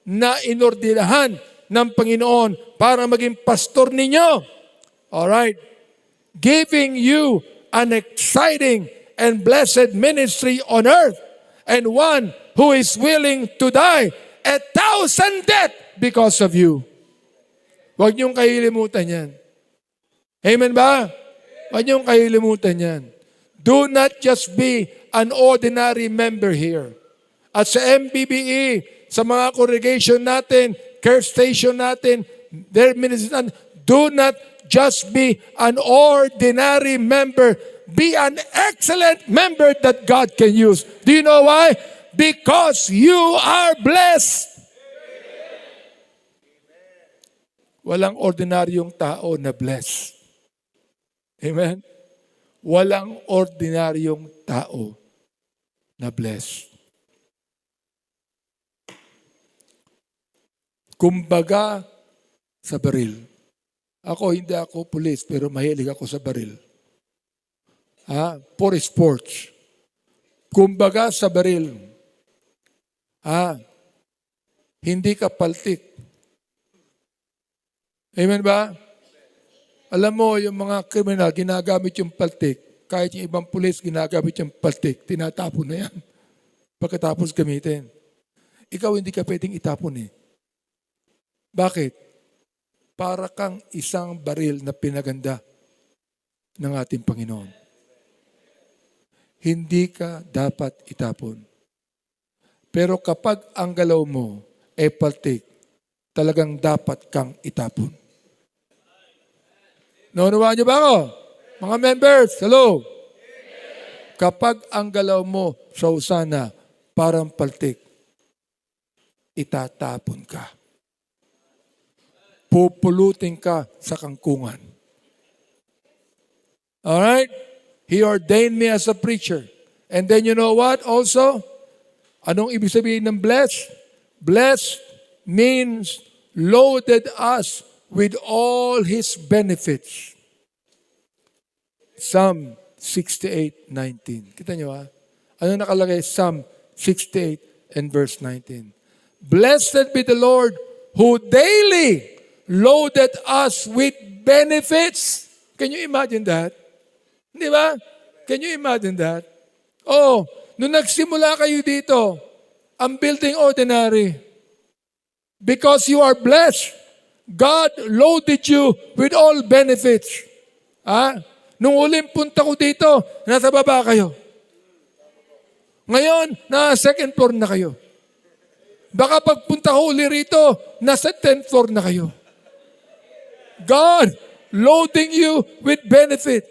na inordinahan ng Panginoon para maging pastor ninyo. Alright? Giving you an exciting and blessed ministry on earth, and one who is willing to die 1,000 deaths because of you. Huwag niyong kahilimutan yan. Amen ba? Huwag niyong kahilimutan yan. Do not just be an ordinary member here. At sa MBBE, sa mga congregation natin, care station natin, their ministry, do not just be an ordinary member. Be an excellent member that God can use. Do you know why? Because you are blessed. Walang ordinaryong tao na blessed. Amen? Walang ordinaryong tao na blessed. Kumbaga sa baril. Hindi ako pulis, pero mahilig ako sa baril. For sports. Kumbaga sa baril. Hindi ka paltik. Amen ba? Alam mo, yung mga kriminal, ginagamit yung paltik. Kahit yung ibang pulis, ginagamit yung paltik. Tinatapon na yan. Pagkatapos gamitin. Ikaw hindi ka pwedeng itapon eh. Bakit? Para kang isang baril na pinaganda ng ating Panginoon. Hindi ka dapat itapon. Pero kapag ang galaw mo ay paltik, talagang dapat kang itapon. Naunawaan niyo ba ako? Mga members, hello? Kapag ang galaw mo sa usana parang paltik, itatapon ka. Pupulutin ka sa kangkungan. Alright? He ordained me as a preacher. And then you know what also? Anong ibig sabihin ng blessed? Blessed means loaded us with all His benefits. Psalm 68:19. Kita niyo Ano nakalagay? Psalm 68 and verse 19. Blessed be the Lord who daily loaded us with benefits. Can you imagine that? Di ba? Can you imagine that? Nung nagsimula kayo dito, ang building ordinary. Because you are blessed, God loaded you with all benefits. Nung uling punta ko dito, nasa baba kayo. Ngayon, nasa second floor na kayo. Baka pagpunta ko uli rito, nasa 10th floor na kayo. God loading you with benefit.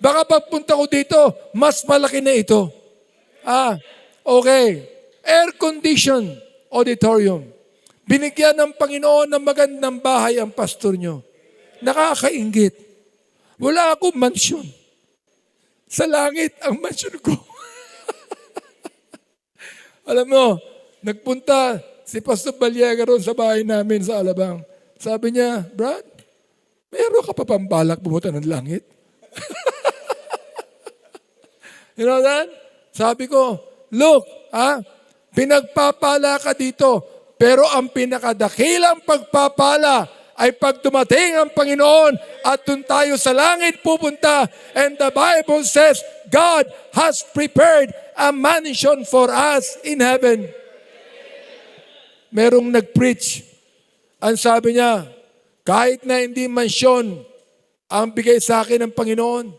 Baka pagpunta ko dito, mas malaki na ito. Okay. Air-conditioned auditorium. Binigyan ng Panginoon ng magandang bahay ang pastor nyo. Nakakainggit. Wala akong mansyon. Sa langit ang mansyon ko. Alam mo, nagpunta si Pastor Balyaga ron sa bahay namin sa Alabang. Sabi niya, Brad, meron ka pa pambalak pumunta ng langit? You know that? Sabi ko, look, pinagpapala ka dito, pero ang pinakadakilang pagpapala ay pag dumating ang Panginoon at dun tayo sa langit pupunta. And the Bible says, God has prepared a mansion for us in heaven. Merong nag-preach. Ang sabi niya, kahit na hindi mansyon ang bigay sa akin ng Panginoon,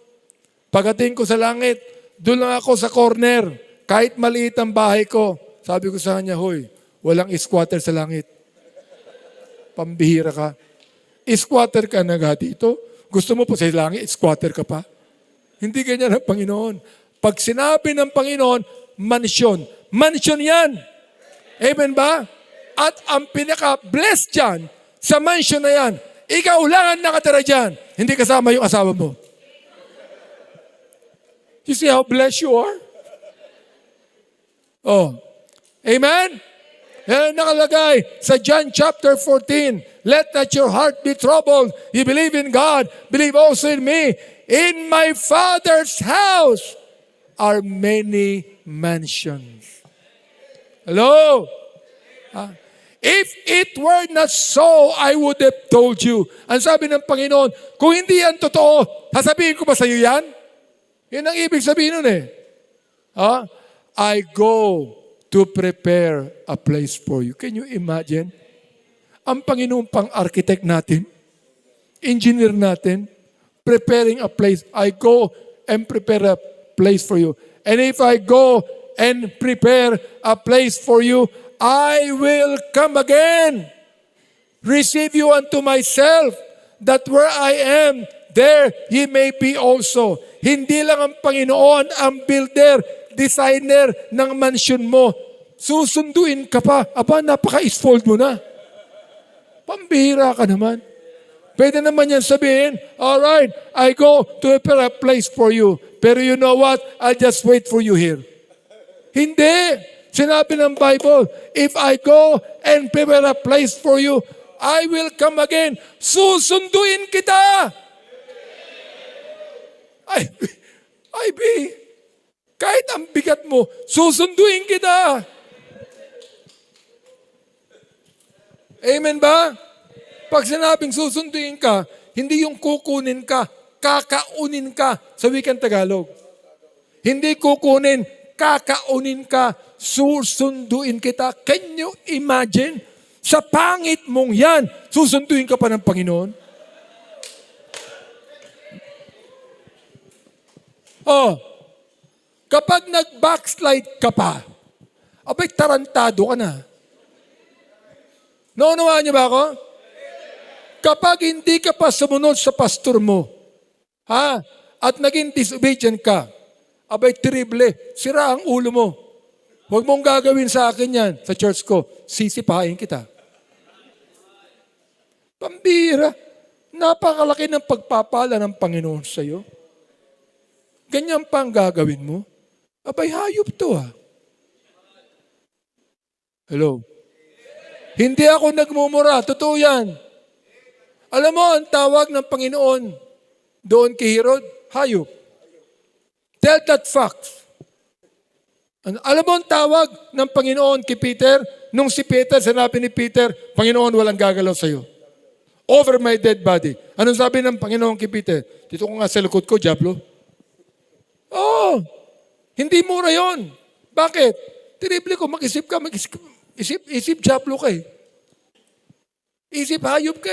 pagdating ko sa langit, doon lang ako sa corner, kahit maliit ang bahay ko. Sabi ko sa kanya, hoy, walang squatter sa langit. Pambihira ka. Squatter ka na dito. Gusto mo po sa langit, squatter ka pa. Hindi ganyan ang Panginoon. Pag sinabi ng Panginoon, mansion. Mansion yan. Amen ba? At ang pinaka-blessed dyan, sa mansion na yan, ikaw lang ang nakatira dyan. Hindi kasama yung asawa mo. You see how blessed you are? Oh. Amen? Yan nakalagay sa John chapter 14. Let not your heart be troubled. You believe in God. Believe also in me. In my Father's house are many mansions. Hello? If it were not so, I would have told you. Ang sabi ng Panginoon, kung hindi yan totoo, sasabihin ko ba sa iyo yan? Yan ang ibig sabihin nun eh. I go to prepare a place for you. Can you imagine? Ang Panginoon pang architect natin, engineer natin, preparing a place. I go and prepare a place for you. And if I go and prepare a place for you, I will come again, receive you unto myself, that where I am, there ye may be also. Hindi lang ang Panginoon ang builder, designer ng mansion mo. Susunduin ka pa. Aba, napaka-spoiled mo na. Pambihira ka naman. Pwede naman yan sabihin, alright, I go to prepare a place for you. Pero you know what? I'll just wait for you here. Hindi. Sinabi ng Bible, if I go and prepare a place for you, I will come again. Susunduin kita. Ay, kahit ang bigat mo, susunduin kita. Amen ba? Pag sinabing susunduin ka, hindi yung kukunin ka, kakaunin ka sa wikang Tagalog. Hindi kukunin, kakaunin ka, susunduin kita. Can you imagine? Sa pangit mong yan, susunduin ka pa ng Panginoon? Oh, kapag nag-backslide ka pa, abay tarantado ka na. Naunawaan niyo ba ako? Kapag hindi ka pa sumunod sa pastor mo, at naging disobedient ka, abay terrible, sira ang ulo mo. Huwag mong gagawin sa akin yan, sa church ko, sisipahin kita. Pambira, napakalaki ng pagpapala ng Panginoon sa iyo. Ganyan pa ang gagawin mo? Abay, hayop to Hello? Hindi ako nagmumura, totoo yan. Alam mo, ang tawag ng Panginoon doon kay Herod, hayop. Tell that fact. Alam mo ang tawag ng Panginoon kay Peter? Nung si Peter, sinabi ni Peter, Panginoon, walang gagalaw sa'yo. Over my dead body. Anong sabi ng Panginoon kay Peter? Dito ko nga sa likod ko, Diablo. Oh, hindi mura yon. Bakit? Terrible ko, mag-isip ka, isip Diablo ka Isip hayop ka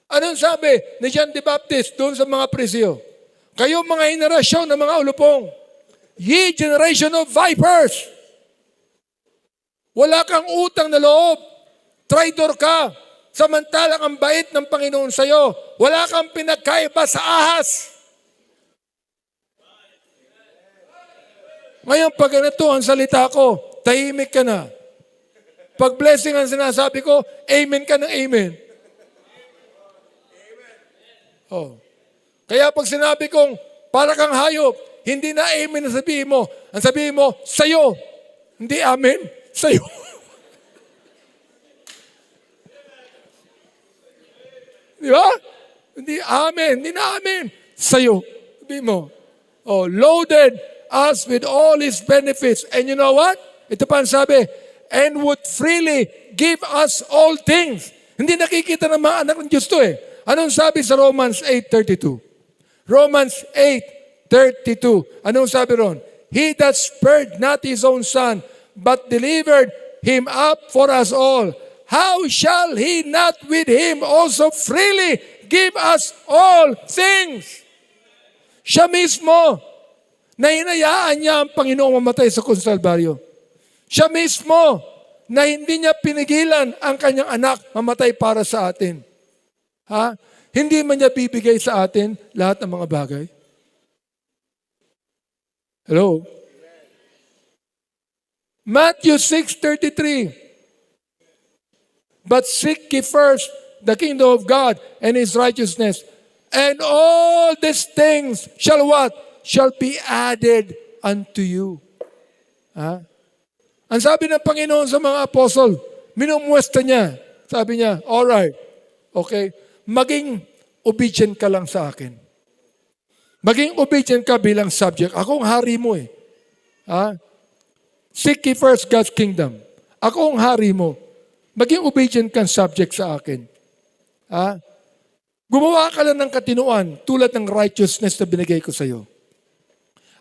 Anong sabi ni John the Baptist doon sa mga presyo? Kayo mga henerasyon ng mga ulupong, ye generation of vipers. Wala kang utang na loob. Traitor ka. Samantalang ang bait ng Panginoon sa'yo. Wala kang pinagkaiba sa ahas. Ngayon, pag ganito ang salita ko, tahimik ka na. Pag blessing ang sinasabi ko, amen ka ng amen. Oh. Kaya pag sinabi kong, para kang hayop, hindi na amen na sabihin mo. Ang sabihin mo, sa'yo. Hindi amen, sa'yo. Di ba? Hindi amen, hindi na amen. Sa'yo. Sabihin mo, loaded us with all His benefits. And you know what? Ito pa ang sabi, and would freely give us all things. Hindi nakikita ng mga anak ng Diyos to Anong sabi sa Romans 8:32? Romans 8:32. Anong sabi ron? He that spared not His own Son, but delivered Him up for us all, how shall He not with Him also freely give us all things? Siya mismo, na hinayaan niya ang Panginoong mamatay sa krus ng Kalbaryo. Siya mismo, na hindi niya pinigilan ang kanyang anak mamatay para sa atin. Hindi man niya bibigay sa atin lahat ng mga bagay? Hello? Matthew 6:33. But seek ye first the kingdom of God and His righteousness, and all these things shall what? Shall be added unto you. Ha? Ang sabi ng Panginoon sa mga apostol, minumuesta niya. Sabi niya, alright, okay, maging obedient ka lang sa akin. Maging obedient ka bilang subject. Ako ang hari mo eh. Ha? Seek ye first God's kingdom. Ako ang hari mo. Maging obedient kang subject sa akin. Ha? Gumawa ka lang ng katinuan tulad ng righteousness na binigay ko sa iyo.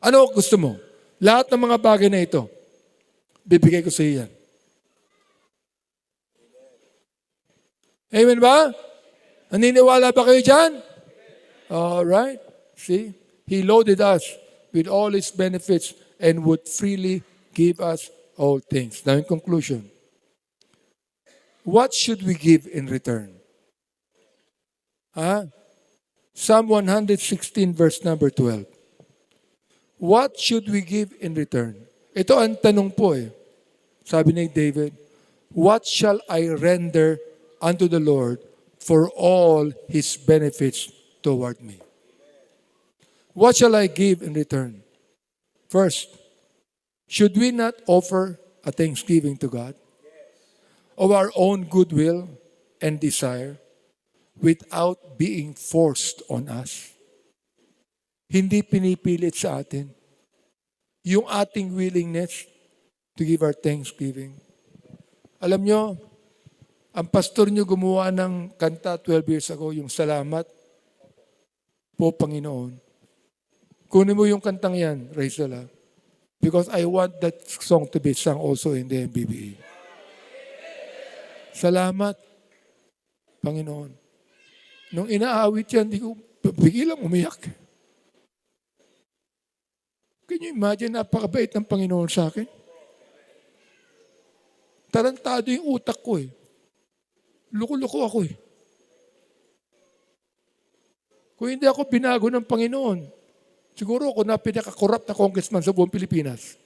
Ano gusto mo? Lahat ng mga bagay na ito, bibigay ko sa iyo yan. Amen ba? Naniniwala ba kayo dyan? Alright. See? He loaded us with all His benefits and would freely give us all things. Now in conclusion, what should we give in return? Psalm 116 verse number 12. What should we give in return? Ito ang tanong po eh. Sabi ni David, what shall I render unto the Lord for all His benefits toward me? What shall I give in return? First, should we not offer a thanksgiving to God of our own goodwill and desire without being forced on us? Hindi pinipilit sa atin yung ating willingness to give our thanksgiving. Alam nyo, ang pastor nyo gumawa ng kanta 12 years ago, yung Salamat po Panginoon. Kunin mo yung kantang yan, Rachel, because I want that song to be sung also in the MBBA. Salamat, Panginoon. Nung inaawit yan, di ko bigilang umiyak. Can you imagine, napakabait ng Panginoon sa akin? Tarantado yung utak ko eh. Luko-luko ako eh. Kung hindi ako binago ng Panginoon, siguro ako na pinaka-corrupt na congressman sa buong Pilipinas.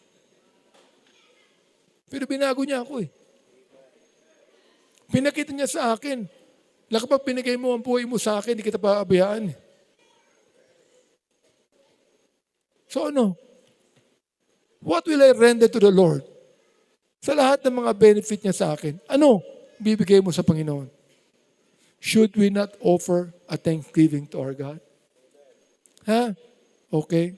Pero binago niya ako eh. Pinakita niya sa akin, na kapag pinigay mo ang buhay mo sa akin, hindi kita paabayaan. So ano? What will I render to the Lord? Sa lahat ng mga benefit niya sa akin, ano bibigay mo sa Panginoon? Should we not offer a thanksgiving to our God? Ha? Okay.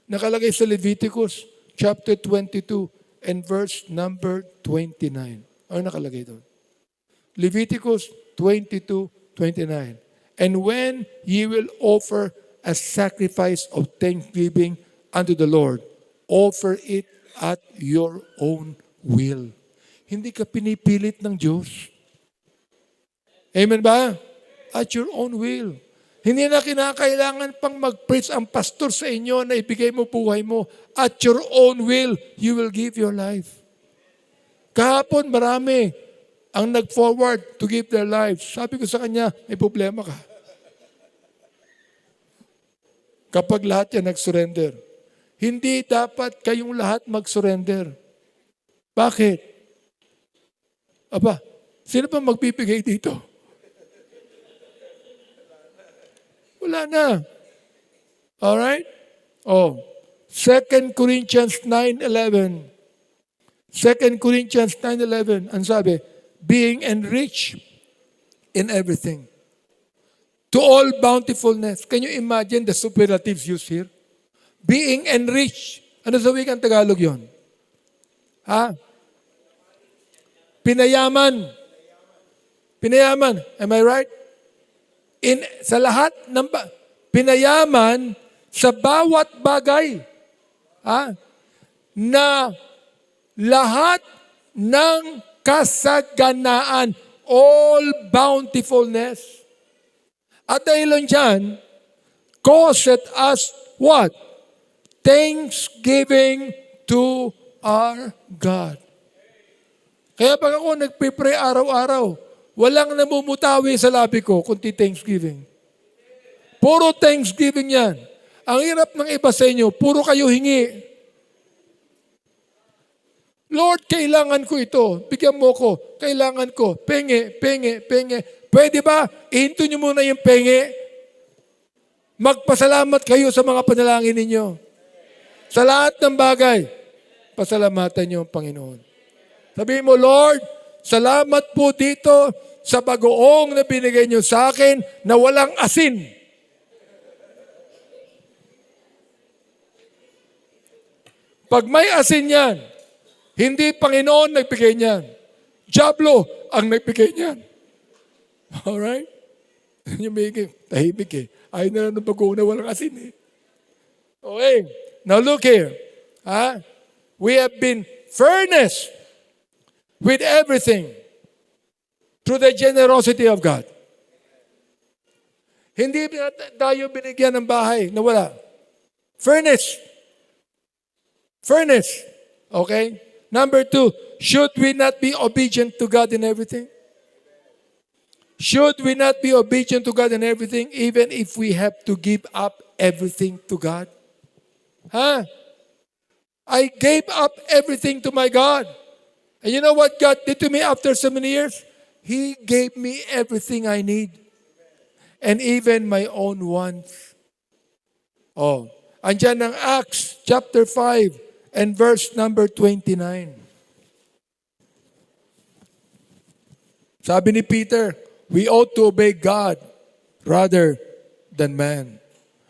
Nakalagay sa Leviticus chapter 22 and verse number 29. Ano nakalagay doon? Leviticus 22:29. And when ye will offer a sacrifice of thanksgiving unto the Lord, offer it at your own will. Hindi ka pinipilit ng Diyos. Amen ba? At your own will. Hindi na kinakailangan pang mag-preach ang pastor sa inyo na ibigay mo buhay mo. At your own will, you will give your life. Kahapon marami ang nag-forward to give their lives. Sabi ko sa kanya, may problema ka. Kapag lahat yan nag-surrender. Hindi dapat kayong lahat mag-surrender. Bakit? Aba, sino pa magbibigay dito? Wala na. Alright? 2 Corinthians 9:11. 2 Corinthians 9:11. Ang sabi, being enriched in everything, to all bountifulness. Can you imagine the superlatives used here? Being enriched. Ano sa wikang Tagalog yon? Pinayaman. Pinayaman. Am I right? Sa lahat ng pinayaman sa bawat bagay. Na lahat ng kasaganaan, all bountifulness. At dahil dyan, causeth us what? Thanksgiving to our God. Kaya pag ako nagpipray araw-araw, walang namumutawi sa labi ko, kundi thanksgiving. Puro thanksgiving yan. Ang hirap ng iba sa inyo, puro kayo hingi. Lord, kailangan ko ito. Bigyan mo ko. Kailangan ko. Penge, penge, penge. Pwede ba? Ihinto nyo muna yung penge. Magpasalamat kayo sa mga panalangin ninyo. Sa lahat ng bagay, pasalamatan niyo ang Panginoon. Sabihin mo, Lord, salamat po dito sa bagoong na binigay niyo sa akin na walang asin. Pag may asin yan, hindi Panginoon nagbigay niyan. Diablo ang nagbigay niyan. Alright? Yung may tahimik eh. Ayaw na lang ng bagoong na walang asin eh. Okay. Now look here. We have been furnished with everything through the generosity of God. Hindi tayo binigyan ng bahay na wala. Furnished. Furnished. Okay? Number 2, should we not be obedient to God in everything? Should we not be obedient to God in everything even if we have to give up everything to God? I gave up everything to my God. And you know what God did to me after so many years? He gave me everything I need. And even my own wants. Oh, andyan ng Acts chapter 5 and verse number 29. Sabi ni Peter, we ought to obey God rather than man.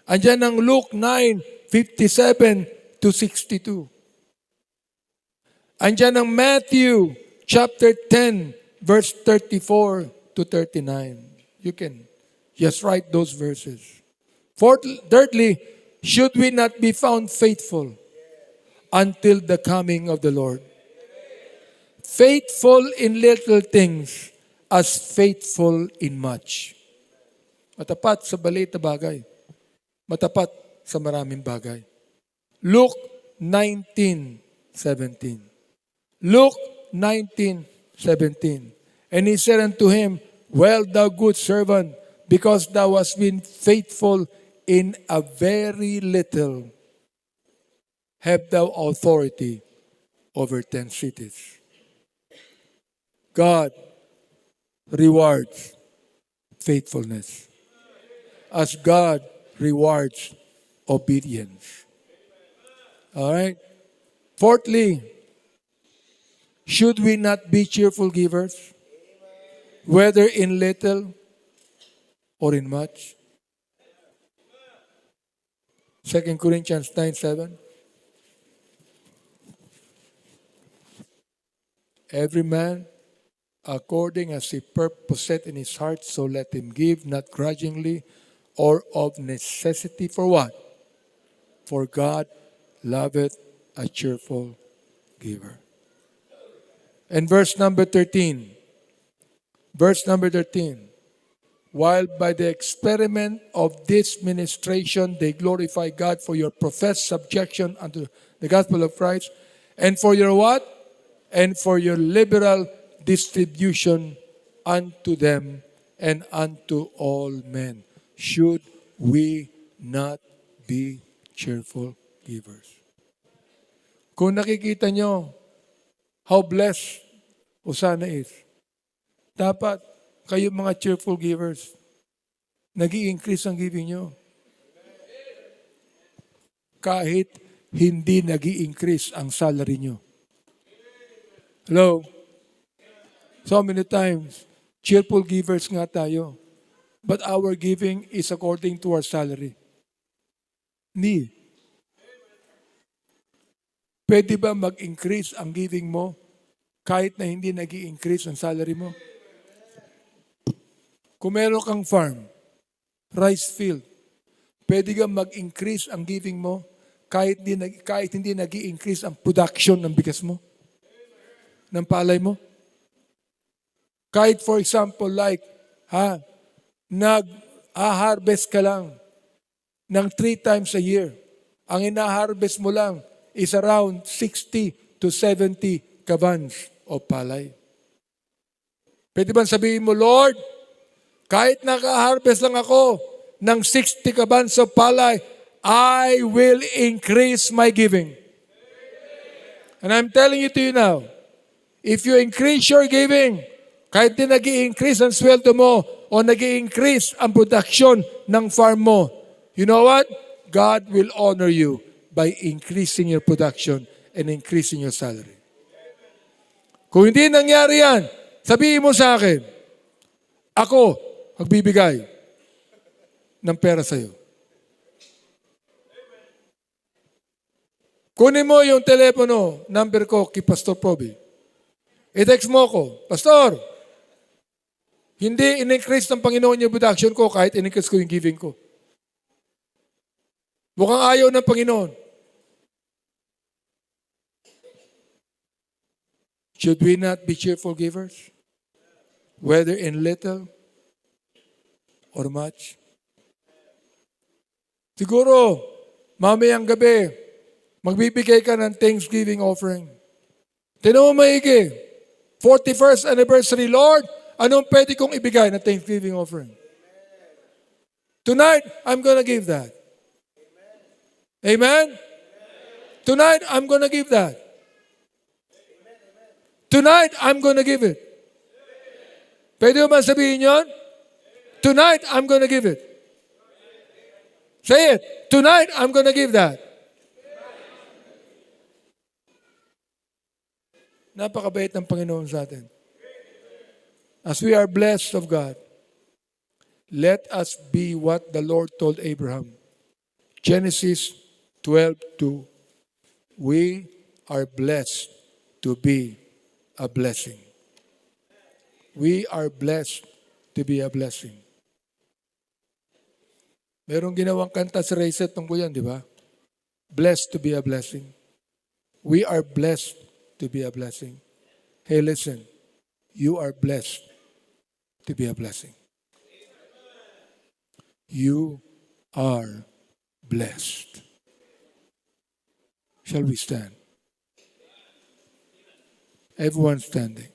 Andyan ng Luke 9:57 to 62. Andyan ng Matthew chapter 10 verse 34 to 39. You can just write those verses. Thirdly, should we not be found faithful until the coming of the Lord? Faithful in little things as faithful in much. Matapat sa maliit na bagay. Matapat sa maraming bagay. Luke 19:17. Luke 19:17. And he said unto him, well, thou good servant, because thou hast been faithful in a very little, have thou authority over 10 cities. God rewards faithfulness as God rewards obedience. All right? Fourthly, should we not be cheerful givers, whether in little or in much? 2 Corinthians 9:7. Every man according as he purposeth in his heart, so let him give, not grudgingly or of necessity. For what? For God loveth a cheerful giver. And verse number 13. Verse number 13. While by the experiment of this ministration they glorify God for your professed subjection unto the gospel of Christ, and for your what? And for your liberal distribution unto them and unto all men. Should we not be cheerful givers? Kung nakikita nyo how blessed Hosanna is, dapat kayo mga cheerful givers, nag-i-increase ang giving nyo. Kahit hindi nag-i-increase ang salary nyo. Hello? So many times, cheerful givers nga tayo. But our giving is according to our salary. Hindi. Pwede ba mag-increase ang giving mo kahit na hindi nag-i-increase ang salary mo? Kung meron kang farm, rice field, pwede ka mag-increase ang giving mo kahit hindi nag-i-increase ang production ng bigas mo, ng palay mo? Kahit for example, like, nag-harvest ka lang ng 3 times a year. Ang ina-harvest mo lang is around 60 to 70 kabans o palay. Pwede ba sabihin mo, Lord, kahit naka-harvest lang ako ng 60 kabans of palay, I will increase my giving. And I'm telling you to you now, if you increase your giving, kahit din nag-i-increase ang sweldo mo o nag-i-increase ang production ng farm mo, you know what? God will honor you by increasing your production and increasing your salary. Kung hindi nangyari yan, sabihin mo sa akin, ako magbibigay ng pera sa iyo. Kunin mo yung telepono, number ko kay Pastor Proby. I-text mo ko, Pastor, hindi in-increase ng Panginoon yung production ko kahit in-increase ko yung giving ko. Mukhang ayaw ng Panginoon. Should we not be cheerful givers? Whether in little or much? Siguro, mamayang gabi, magbibigay ka ng Thanksgiving offering. Tinan mo maigi, 41st anniversary, Lord, anong pwede kong ibigay na Thanksgiving offering? Tonight, I'm gonna give that. Amen? Tonight, I'm gonna give that. Tonight, I'm gonna give it. Pwede mo ba sabihin yun? Tonight, I'm gonna give it. Say it. Tonight, I'm gonna give that. Napakabait ng Panginoon sa atin. As we are blessed of God, let us be what the Lord told Abraham. Genesis 12:2. We are blessed to be a blessing. We are blessed to be a blessing. Merong ginawang kanta sa Rayset tungkol yan, di ba? Blessed to be a blessing. We are blessed to be a blessing. Hey, listen. You are blessed to be a blessing. You are blessed. Shall we stand? Everyone standing.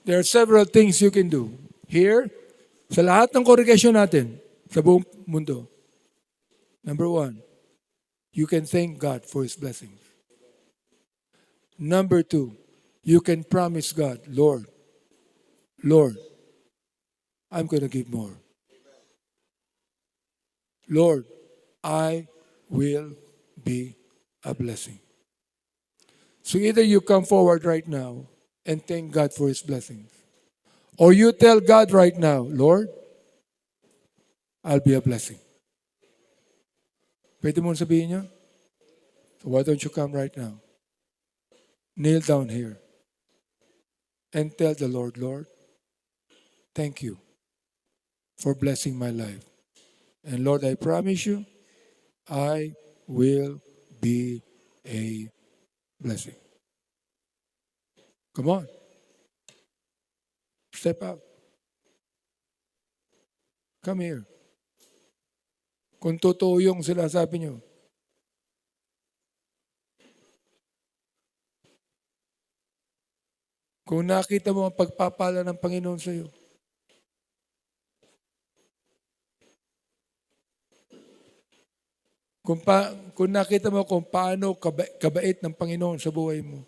There are several things you can do. Here, sa lahat ng congregation natin, sa buong mundo. Number one, you can thank God for His blessings. Number two, you can promise God, Lord, I'm going to give more. Lord, I will be a blessing. So either you come forward right now and thank God for His blessings, or you tell God right now, Lord, I'll be a blessing. Pwede mo sabihin niya? So why don't you come right now? Kneel down here and tell the Lord, Lord, thank you for blessing my life. And Lord, I promise you, I will be a blessing. Come on. Step up. Come here. Kung totoo yung sinasabi nyo. Kung nakita mo ang pagpapala ng Panginoon sa iyo. Kung nakita mo kung paano kabait ng Panginoon sa buhay mo.